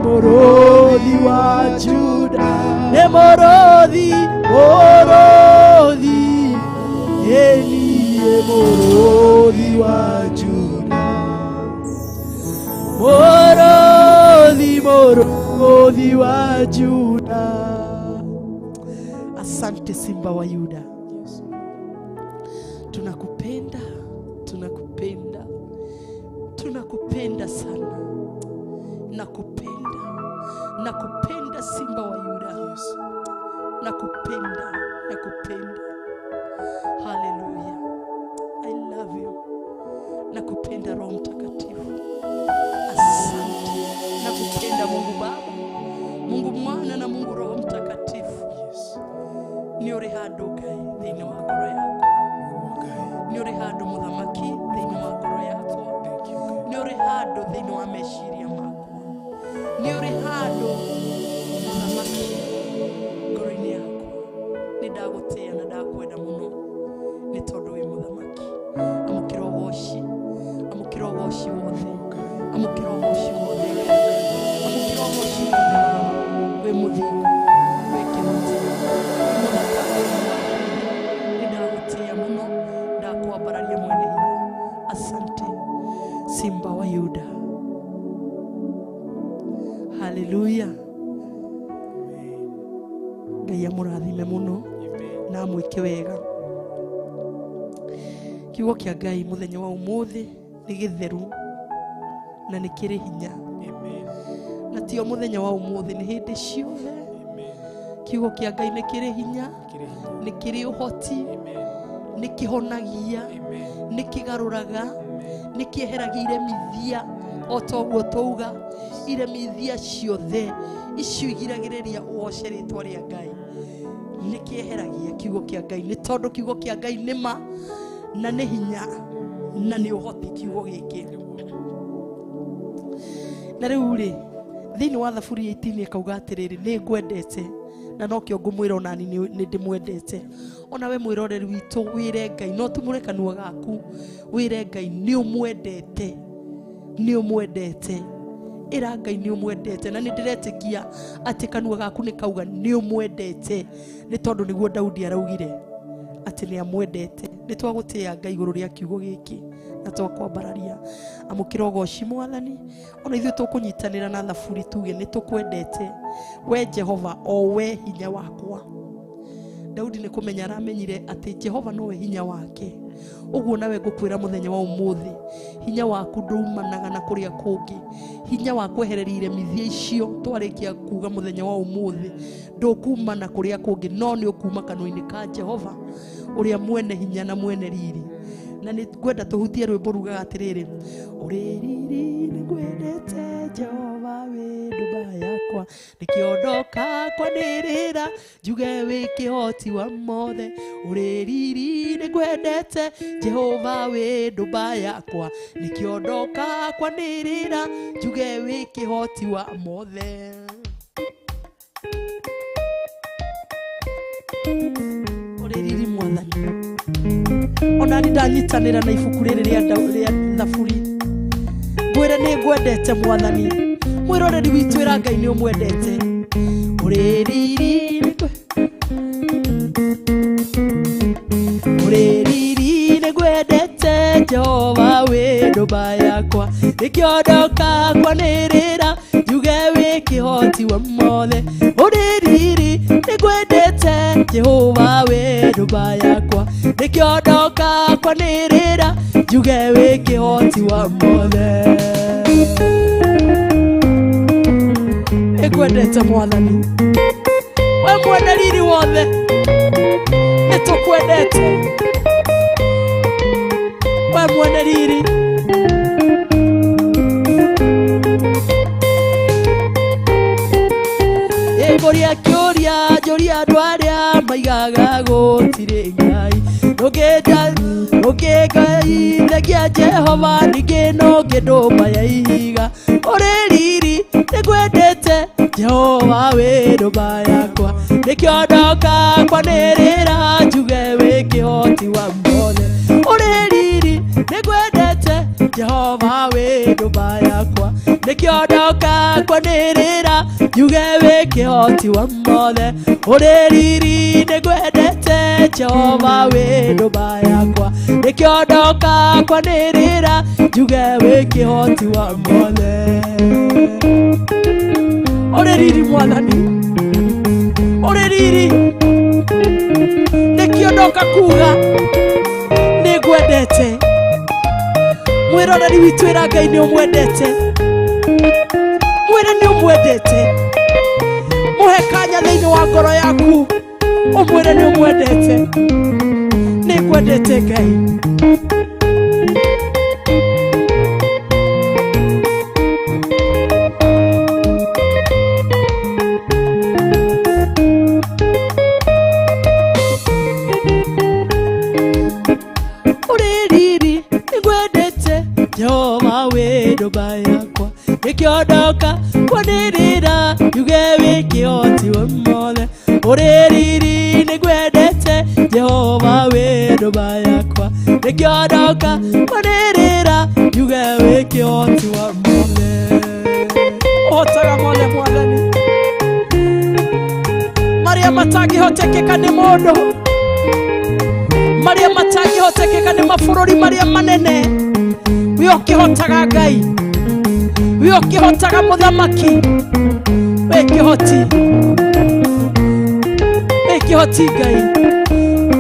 morothi wa Juda. Nĩ morothi, morothi, eniye morothi wa Juda. Morothi, morothi wa Juda. Asante Simba wa Yuda, tunakupenda, tunakupenda, tunakupenda sana. Nakupenda, nakupenda Simba wa Yuda, nakupenda, nakupenda. Haleluya, I love you. Nakupenda Roho Mtakatifu, asante. Nakupenda Mungu Baba, Mungu Mwana na Mungu Roho Mtakatifu. Nĩ ũrĩ handũ Ngai thĩinĩ wa ngoro yakwa, nĩ ũrĩ handũ mũthamaki thĩinĩ wa ngoro yakwa, nĩ ũrĩ handũ thĩinĩ wa meciria makwa, nĩ ũrĩ handũ mũthamaki ngoro-inĩ yakwa. Nĩ ndagũtĩĩa na ndakwenda mũno nĩ tondũ wĩ mũthamaki. Amũkĩra ũgoci, amũkĩra ũgoci wothe, amũkĩra ũgoci wothe, amũkĩra ũgoci wothe. Wĩ mũthingu, wĩ kĩhoti, wĩ mũthaka, wĩ mwagĩrĩire. Nĩ ndagũtĩĩa mũno, ndakwambararia mwene hinya. Asante Simba wa Yuda. Haleluya. Ngai amũrathime mũno na amwĩke wega. Kiugo kĩa Ngai mũthenya wa ũmũthĩ nĩ gĩtheru na nĩ kĩrĩ hinya, na tio mũthenya wa ũmũthĩ, nĩ hĩndĩ ciothe. Kiugo kĩa Ngai nĩ kĩrĩ hinya, nĩ kĩrĩ ũhoti, nĩ kĩhonagia, nĩ kĩgarũraga, nĩ kĩeheragia iremithia. O ta ũguo twauga, iremithia ciothe icio igiragĩrĩria ũgoce rĩtwa rĩa Ngai, nĩ kĩeheragia kiugo kĩa Ngai, nĩ tondũ kiugo kĩa Ngai nĩ ma na nĩ hinya na nĩ ũhoti kiugo gĩkĩ. Na rĩu rĩ, thĩinĩ wa Thaburi 18 akauga atĩrĩrĩ, nĩ ngwendete, na nokĩo ngũmwĩra onani nĩ ndĩmwendete. Ona we mwĩroreri witũ, wĩre Ngai, no tumũre kanua gaku wĩre Ngai nĩ ũmwendete, nĩ ũmwendete. Ĩra Ngai nĩ ũmwendete, na nĩ ndĩretĩkia atĩ kanua gaku nĩ kauga nĩ ũmwendete, nĩ tondũ nĩguo Daudi araugire. atĩ nĩ amwendete. Nĩ twagũtĩĩa Ngai igũrũ rĩa kiugo gĩkĩ na twakwambararia. Amũkĩra ũgoci Mwathani, ona ithuĩ tũkũnyitanĩra na thaburi tuge nĩ tũkwendete we Jehova, o we hinya wakwa. Daudi nĩ kũmenya aramenyire atĩ Jehova nowe hinya wake. Ũguo nawe ngũkwĩra mũthenya wa ũmũthĩ, hinya waku ndumanaga na kũrĩa kũngĩ. Hinya wa kwehereria iremithia icio twarĩkia kuga mũthenya wa ũmũthĩ ndũkuma na kũrĩa kũngĩ, no nĩ ũkuma kanua-inĩ ka Jehova ũrĩa mwene hinya na mwene riri. Na nĩ ngwenda tũhutie rwĩmbo rugaga atĩrĩrĩ, ũrĩ riri nĩ ngwendete Jehova wĩ ndũmba yakwa, nĩkĩo ndoka kwanĩrĩra njuge wĩ kĩhoti wa mothe. Ũrĩ riri nĩ ngwendete Jehova wĩ ndũmba yakwa, nĩkĩo ndoka kwanĩrĩra njuge wĩ kĩhoti wa mothe. Ũrĩ riri Mwathani. Ona nĩ ndanyitanĩra na ibuku rĩrĩ rĩa thaburi, ngwĩre nĩ ngwendete Mwathani. Mwĩroreri witũ ĩra Ngai nĩ ũmwendete. Ũrĩ riri nĩ ngwendete Jehova wĩ ndũmba yakwa, nĩkĩo ndoka kwanĩrĩra njuge wĩ kĩhoti wa mothe. Ũrĩ riri nĩ ngwendete Jehova wĩ ndũmba yakwa, nĩkĩo ndoka kwanĩrĩra njuge wĩ kĩhoti wa mothe. Nĩngwendete Mwathani, we mwene riri wothe, nĩtũkwendete we mwene riri. Ĩngũria kĩũria njũria andũ arĩa maigaga gũtirĩ Ngai, ndũngĩngaithagia Jehova ningĩ no ngĩndũmba ya ihiga. Ũrĩ riri nĩ ngwendete Jehova wĩ ndũmba yakwa, nĩkĩo ndoka kwanĩrĩra njuge wĩ kĩhoti wa mothe. Ũrĩ riri nĩ ngwendete Jehova wĩ ndũmba yakwa, nĩkĩo ndoka kwanĩrĩra njuge wĩ kĩhoti wa mothe. Ũrĩ riri nĩ ngwendete Jehova wĩ ndũmba yakwa, nĩkĩo ndoka kwanĩrĩra njuge wĩ kĩhoti wa mothe. Ũrĩ riri Mwathani, ũrĩ riri, nĩkĩo ndoka kuga nĩ ngwendete. Mwĩroreri witũ ĩra Ngai nĩ ũmwendete, mwĩre nĩ ũmwendete. Mũhe kanya thĩinĩ wa ngoro yaku, ũmwĩre nĩ ũmwendete. Nĩ ngwendete Ngai. Ũrĩ riri nĩ ngwendete Jehova wĩ ndũmba yakwa, nĩkĩo ndoka kwanĩrĩra njuge wĩ kĩhoti wa mothe. Ũrĩ riri nĩ ngwendete Jehova wĩ ndũmba yakwa, nĩkĩo ndoka kwanĩrĩra njuge wĩ kĩhoti wa mothe. Ũhotaga mothe Mwathani, marĩa matangĩhotekeka nĩ mũndũ, marĩa matangĩhotekeka nĩ mabũrũri marĩa manene, we ũkĩhotaga Ngai, we ũkĩhotaga mũthamaki, wĩ kĩhoti, wĩ kĩhoti Ngai.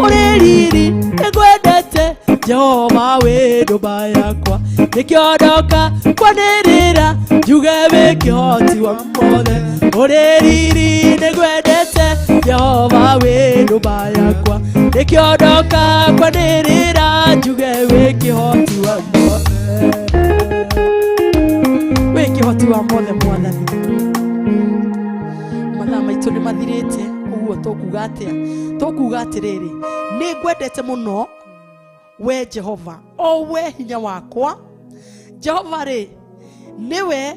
Ũrĩ riri nĩ ngwendete Jehova wĩ ndũmba yakwa, nĩkĩo ndoka kwanĩrĩra njuge wĩ kĩhoti wa mothe. Ũrĩ riri nĩ ngwendete Jehova wĩ ndũmba yakwa, nĩkĩo ndoka kwanĩrĩra njuge wĩ kĩhoti wa mothe. Wĩ kĩhoti wa mothe Mwathani. Mathaa maitũ nĩ mathirĩte, ũguo tũkuga atĩa? Tũkuga atĩrĩrĩ, nĩ ngwendete mũno we Jehova, o we hinya wakwa. Jehova rĩ nĩwe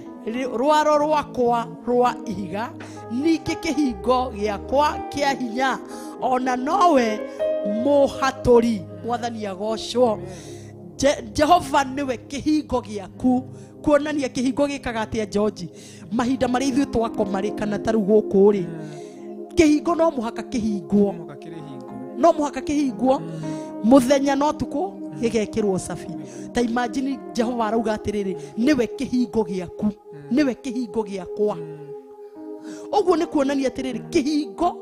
rwaro rwakwa rwa ihiga, ningĩ kĩhingo gĩakwa kĩa hinya, ona nowe mũhatũri. Mwathani agocwo. Jehova nĩwe kĩhingo gĩaku. Kuonania kĩhingo gĩkaga atĩa George? Mahinda marĩa ithuĩ twakoma rĩ, kana ta rĩu gũkũ rĩ, kĩhingo no mũhaka kĩhingwo. No mũhaka kĩhingwo mũthenya no tukũ gĩgekĩrwo cabi. Ta imagine Jehova arauga atĩrĩrĩ, nĩwe kĩhingo gĩaku, nĩwe kĩhingo gĩakwa. Ũguo nĩ kuonania atĩrĩrĩ, kĩhingo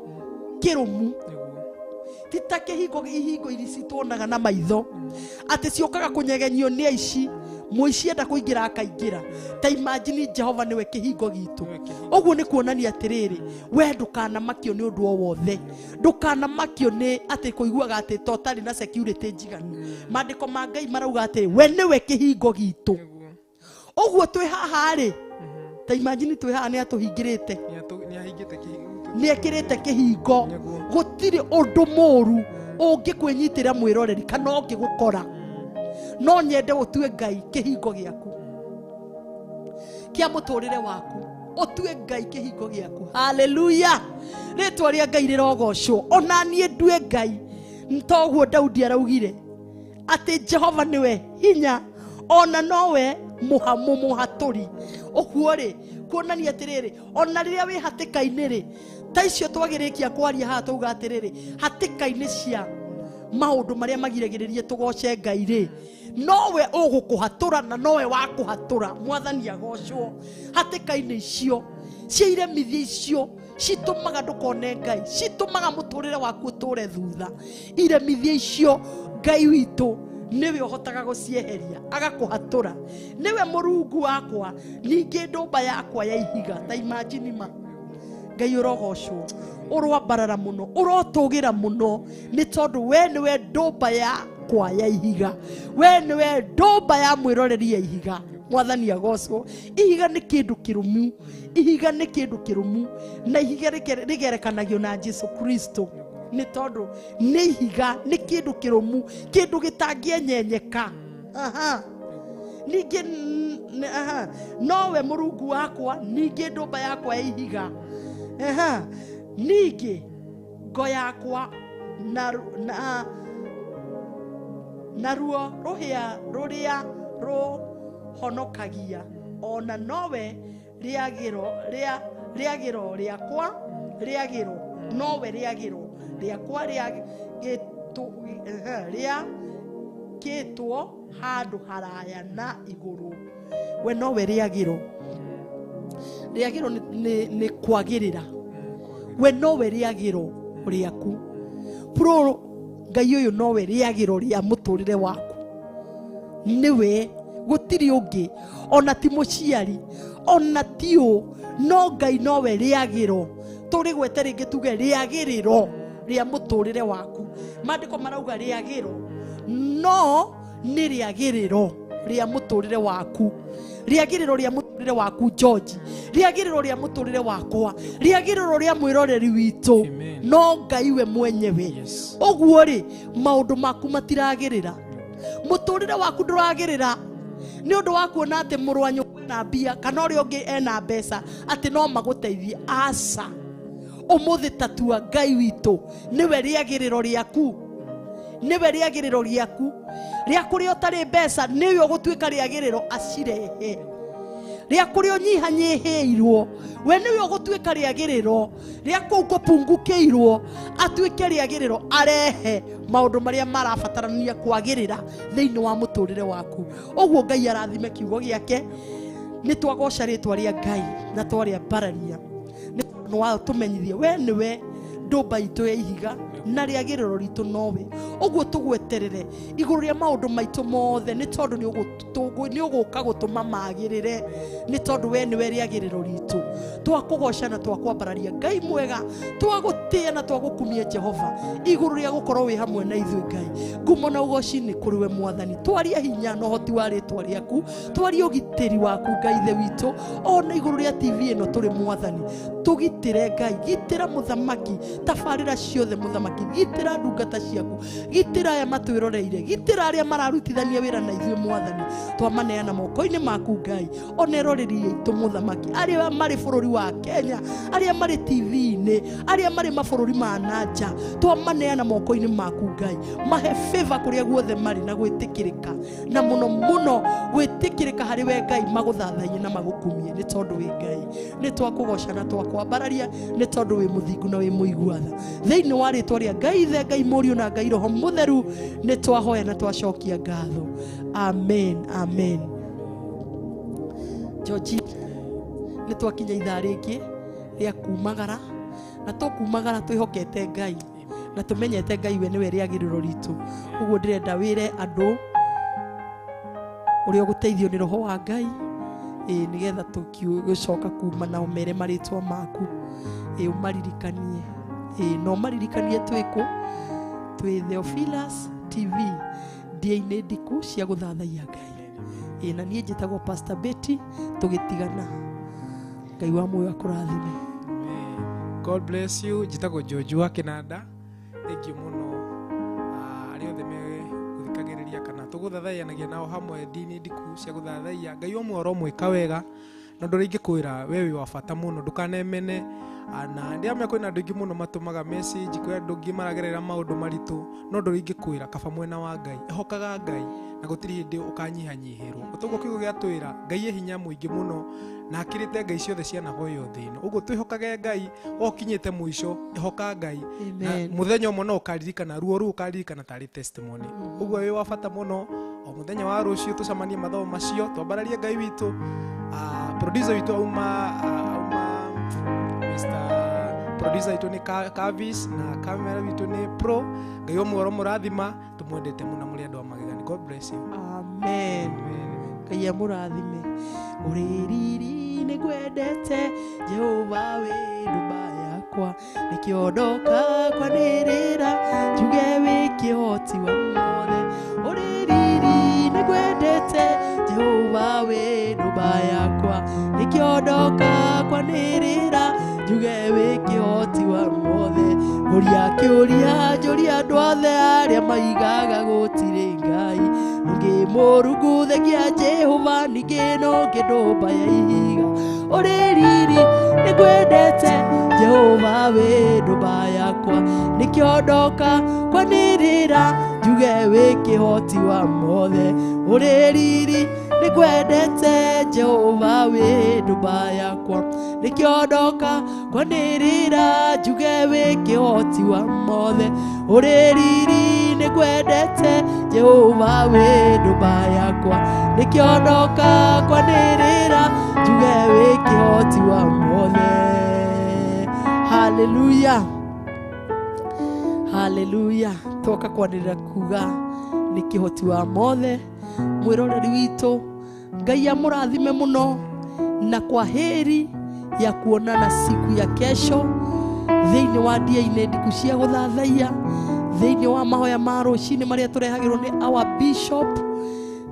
kĩrũmu ti ta kĩhingo ihingo iria cituonaga na maitho atĩ ciũkaga kũnyegenyio nĩ aici, mũici enda kũingĩra akaingĩra. Ta imagine Jehova nĩwe kĩhingo gitũ. Ũguo nĩ kuonania atĩrĩrĩ, we ndũkanamakio nĩ ũndũ o wothe, ndũkanamakio nĩ atĩ kũiguaga atĩ to ũtarĩ na security njiganu. Maandĩko ma Ngai marauga atĩ we nĩwe kĩhingo gitũ. Ũguo twĩ haha rĩ, ta imagine twĩ haha nĩ atũhingĩrĩte, nĩ ekĩrĩte kĩhingo, gũtirĩ ũndũ mũru ũngĩkwĩnyitĩra mwĩroreri kana ũngĩgũkora. No nyende ũtue Ngai kĩhingo gĩaku kĩa mũtũrĩre waku, ũtue Ngai kĩhingo gĩaku. Haleluya, rĩtwa rĩa Ngai rĩrogocwo. Ona niĩ ndue Ngai toguo Daudi araugire atĩ Jehova nĩwe hinya ona nowe mũhatũri. Ũguo rĩ kuonania atĩrĩrĩ, ona rĩrĩa wĩ hatĩka-inĩ rĩ, ta icio twagĩrĩkia kwaria haha twauga atĩrĩrĩ, hatĩka-inĩ cia maũndũ marĩa magiragĩrĩrie tũgoce Ngai rĩ, nowe ũgũkũhatũra na nowe wakũhatũra. Mwathani agocwo. Hatĩka-inĩ icio cia iremithia icio citũmaga ndũkone Ngai, citũmaga mũtũrĩre waku ũtũre thutha. Iremithia icio Ngai witũ nĩwe ũhotaga gũcieheria agakũhatũra. Nĩwe Mũrungu wakwa, ningĩ ndũmba yakwa ya ihiga. Ta imagine ma Ngai ũrogocwo, ũroambarara mũno, ũrotũgĩra mũno, nĩ tondũ we nĩwe ndũmba yakwa ya ihiga, we nĩwe ndũmba ya mwĩroreri ya ihiga. Mwathani agocwo. Ihiga nĩ kĩndũ kĩrũmu, ihiga nĩ kĩndũ kĩrũmu, na ihiga rĩgerekanagio na Jesu Kristo, nĩ tondũ nĩ ihiga, nĩ kĩndũ kĩrũmu, kĩndũ gĩtangĩenyenyeka. Aha. Ningĩ aha, nowe Mũrungu wakwa, ningĩ ndũmba yakwa ya ihiga. Aha. Ningĩ ngo yakwa na ruo rũhĩa rũrĩa rũhonokagia, ona nowe rĩagĩro rĩagĩro rĩakwa rĩagĩro, nowe rĩagĩro rĩakwa rĩa kĩtwo handũ haraya na igũrũ. We nowe rĩagĩro. Rĩagĩro nĩ kwagĩrĩra. We nowe rĩagĩro rĩaku. Pro Ngai ũyũ nowe rĩagĩro rĩa mũtũrĩre waku, nĩwe, gũtirĩ ũngĩ, ona ti mũciari, ona ti ũ, no Ngai nowe rĩagĩro. Tũrĩgwete rĩngĩ tuge rĩagĩrĩro rĩa mũtũrĩre waku. Maandĩko marauga rĩagĩro, no nĩ rĩagĩrĩro rĩa mũtũrĩre waku, rĩagĩrĩro rĩa mũtũrĩre waku George, rĩagĩrĩro rĩa mũtũrĩre wakwa, rĩagĩrĩro rĩa mwĩroreri witũ, no Ngai we mwenyewe. Ũguo rĩ, maũndũ maku matiragĩrĩra, mũtũrĩre waku ndũragĩrĩra nĩ ũndũ wa kuona atĩ mũrũ wa nyũkwa ena mbia kana ũrĩa ũngĩ ena mbeca atĩ no magũteithie. Aca, ũmũthĩ tatua Ngai witũ nĩwe rĩagĩrĩro rĩaku, nĩwe rĩagĩrĩro rĩaku rĩa kũrĩa ũtarĩ mbeca, nĩwe ũgũtuĩka rĩagĩrĩro acirehe. Rĩa kũrĩa ũnyihanyihĩirwo, we nĩwe ũgũtuĩka rĩagĩrĩro rĩa kũu kũpungukĩirwo, atuĩke rĩagĩrĩro arehe maũndũ marĩa marabatarania kwagĩrĩra thĩinĩ wa mũtũrĩre waku. Ũguo Ngai arathime kiugo gĩake. Nĩ twagoca rĩtwa rĩa Ngai na twarĩambararia, nĩ tondũ watũmenyithia we nĩwe ndũmba itũ ya ihiga na rĩagĩrĩro ritũ nowe. Ũguo tũgweterere igũrũ rĩa maũndũ maitũ mothe, nĩ tondũ nĩ ũgũka gũtũma magĩrĩre, nĩ tondũ we nĩwe rĩagĩrĩro ritũ. Twakũgoca na twakwambararia Ngai mwega, twagũtĩĩa na twagũkumia Jehova igũrũ rĩa gũkorwo wĩ hamwe na ithuĩ Ngai. Ngumo na ũgoci nĩ kũrĩ we Mwathani. Twaria hinya na ũhoti wa rĩtwa rĩaku, twaria ũgitĩri waku Ngai ithe witũ, ona igũrũ rĩa TV ĩno tũrĩ Mwathani. Tũgitĩre Ngai, gitĩra mũthamaki, tabarĩra ciothe mũthamaki, gitĩra ndungata ciaku, gitĩra aya matwĩroreire, gitĩra arĩa mararutithania wĩra na ithuĩ Mwathani. Twamaneana moko-inĩ maku Ngai, ona eroreri aitũ mũthamaki, arĩa marĩ bũrũri wa Kenya, arĩa marĩ TV-inĩ, arĩa marĩ mabũrũri ma nanja, twamaneana moko-inĩ maku Ngai. Mahe favor kũrĩa guothe marĩ na gwĩtĩkĩrĩka, na mũno mũno gwĩtĩkĩrĩka harĩ we Ngai, magũthathaiye na magũkumie, nĩ tondũ wĩ Ngai. Nĩ twakũgoca na twakwambararia, nĩ tondũ wĩ mũthingu na wĩ mũigua. Tũraigua tha. Thĩinĩ wa rĩtwa rĩa Ngai Ithe, Ngai Mũriũ na Ngai Roho Mũtheru, nĩ twahoya na twacokia ngatho. Amen, amen. George, nĩ twakinya ithaa rĩngĩ rĩa kumagara, na tũkumagara twĩhokete Ngai na tũmenyete Ngai we nĩwe rĩagĩrĩro ritũ. Ũguo ndĩrenda wĩre andũ ũrĩa ũgũteithio nĩ Roho wa Ngai, nĩgetha tũgĩcoka kuma na ũmere marĩtwa maku, ũmaririkanie, na ũmaririkanie twĩkũ, twĩ Theophilus TV ndia-inĩ ndiku cia gũthathaiya Ngai. Na niĩ njĩtagwo Pastor Betty, tũgĩtigana. Ngai wa muoyo akũrathime. God bless you. Njĩtagwo George wa Kĩnanda. Thank you mũno arĩa othe megũthikagĩrĩria kana tũgũthathaianagia nao hamwe ndini ndiku cia gũthathaiya. Ngai wa muoyo aromwĩka wega, na ũndũ ũrĩa ingĩkwĩra we wĩ wa bata mũno, ndũkanemene. Na ndĩramenya kwĩna andũ aingĩ mũno matũmaga message, kwĩ andũ angĩ maragerera maũndũ maritũ, no ũndũ ũrĩa ingĩkwĩra kaba mwena wa Ngai, ĩhokaga Ngai na gũtirĩ hĩndĩ ũkanyihanyihĩrwo. Ũtoguo kiugo gĩa twĩra Ngai e hinya mũingĩ mũno na akĩrĩte ngai ciothe cianahoywo thĩ ĩno. Ũguo twĩhokage Ngai, okinyĩte mũico, ĩhoka Ngai. Na Amen. mũthenya ũmwe no ũkaririkana ruo rũu, ũkaririkana tarĩ testimony. Ũguo wĩ wa bata mũno. O mũthenya wa rũciũ tũcemanie mathomo macio, twambararie Ngai witũ. Producer witũ auma Mr. Producer witũ nĩ Kavis na camera witũ nĩ Pro. Ngai wa muoyo mũrathima, tũmwendete mũno mũrĩ andũ a magegania. God bless you. Amen. Ngai amũrathime. Ũrĩ riri nĩ ngwendete Jehova wĩ ndũma yakwa, nĩkĩo ndoka kwanĩrĩra njuge wĩ kĩhoti wa mothe. Ũrĩ riri nĩ ngwendete Jehova wĩ ndũma yakwa, nĩkĩo ndoka kwanĩrĩra njuge wĩ kĩhoti wa mothe. Ngũria kĩũria njũria andũ othe arĩa maigaga gũtirĩ Ngai, ningĩ Mũrungu thengia Jehova, ningĩ no ngĩndũmba ya ihiga. Ũrĩ riri nĩ ngwendete Jehova wĩ ndũmba yakwa, nĩkĩo ndoka kwanĩrĩra njuge wĩ kĩhoti wa mothe. Ũrĩ riri nĩ ngwendete Jehova wĩ ndũmba yakwa, nĩkĩo ndoka kwanĩrĩra njuge wĩ kĩhoti wa mothe. Ũrĩ riri nĩ ngwendete Jehova wĩ ndũmba yakwa, nĩkĩo ndoka kwanĩrĩra njuge wĩ kĩhoti wa mothe. Haleluya, haleluya. Twoka kwanĩrĩra kuga nĩ kĩhoti wa mothe. Mwĩroreri witũ, Ngai amũrathime mũno, na kwa heri ya kuonana siku ya kesho thĩinĩ wa ndia-inĩ ndiku cia gũthathaiya, thĩinĩ wa mahoya ma rũcinĩ marĩa tũrehagĩrwo nĩ our bishop,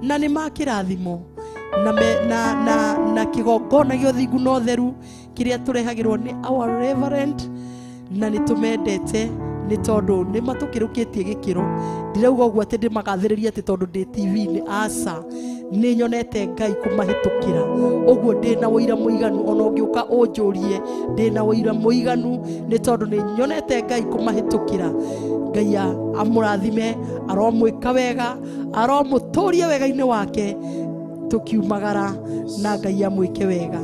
na nĩ ma kĩrathimo na, na, na, na kĩgongona gĩa ũthingu na ũtheru kĩrĩa tũrehagĩrwo nĩ our reverend, na nĩ tũmendete nĩ tondũ nĩ matũkĩrũkĩtie gĩkĩro. Ndirauga ũguo atĩ ndĩmagathĩrĩrie atĩ tondũ ndĩ TV-inĩ, aca, nĩ nyonete Ngai kũmahĩtũkĩra. Ũguo ndĩna ũira mũiganu, ona ũngĩũka ũnjũrie ndĩna ũira mũiganu nĩ tondũ nĩ nyonete Ngai kũmahĩtũkĩra. Ngai amũrathime, aromwĩka wega, aromũtũria wega-inĩ wake, tũkiumagara na Ngai amwĩke wega.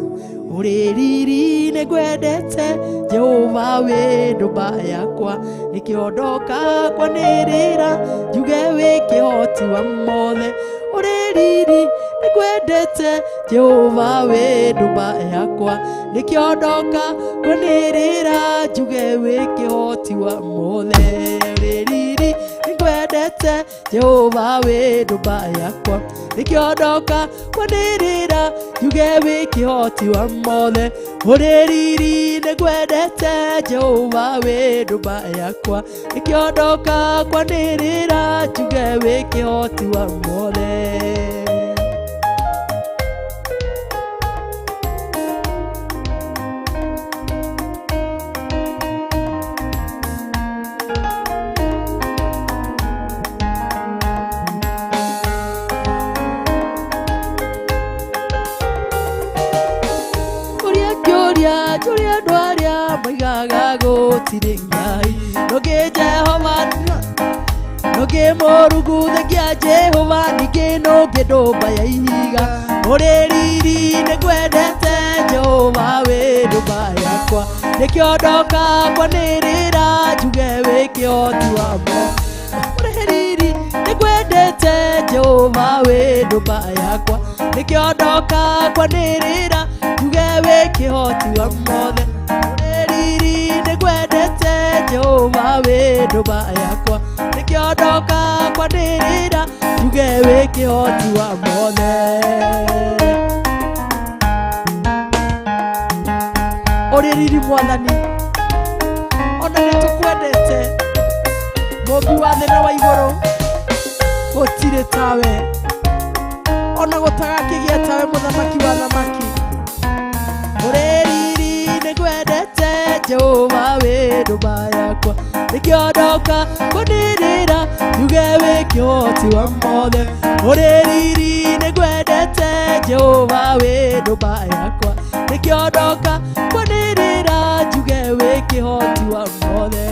Ũrĩ riri nĩ ngwendete Jehova wĩ ndũmba yakwa, nĩkĩo ndoka kwanĩrĩra njuge wĩ kĩhoti wa mothe. Ũrĩ riri nĩ ngwendete Jehova wĩ ndũmba yakwa, nĩkĩo ndoka kwanĩrĩra njuge wĩ kĩhoti wa mothe. Ũrĩ riri nĩ ngwendete Jehova wĩ ndũmba yakwa, nĩkĩo ndoka kwanĩrĩra njuge wĩ kĩhoti wa mothe. Ũrĩ riri nĩ ngwendete Jehova wĩ ndũmba yakwa, nĩkĩo ndoka kwanĩrĩra njuge wĩ kĩhoti wa mothe. Kĩũria njũria andũ arĩa maigaga gũtirĩ Ngai, nũngĩ Jehova nũngĩ Mũrungu thengia Jehova, ningĩ nũngĩ ndũmba ya ihiga. Ũrĩ riri nĩ ngwendete Jehova wĩ ndũmba yakwa, nĩkĩo ndoka kwanĩrĩra njuge wĩ kĩhoti wa mothe ũrĩ riri. Nĩngwendete Jehova wĩ ndũmba yakwa, nĩkĩo ndoka kwanĩrĩra njuge wĩ kĩhoti wa mothe ũrĩ riri. Nĩngwendete Jehova wĩ ndũmba yakwa, nĩkĩo ndoka kwanĩrĩra njuge wĩ kĩhoti wa mothe ũrĩ riri. Mwathani, ona nĩ tũkwendete, mũmbi wa thĩ na wa igũrũ, gũtirĩ tawe, ona gũtagakĩgĩa tawe, mũthamaki wa thamaki ũrĩ riri. Nĩngwendete Jehova wĩ ndũmba yakwa, nĩkĩo ndoka kwanĩrĩra njuge wĩ kĩhoti wa mothe ũrĩ riri. Nĩngwendete Jehova wĩ ndũmba yakwa, nĩkĩo ndoka kwanĩrĩra njuge wĩ kĩhoti wa mothe.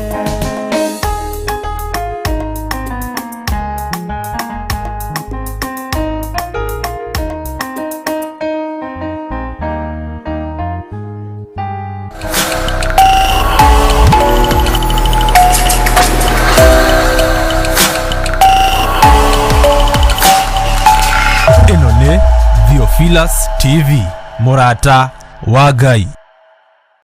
Ĩno nĩ Theophilus TV, mũrata wa Ngai.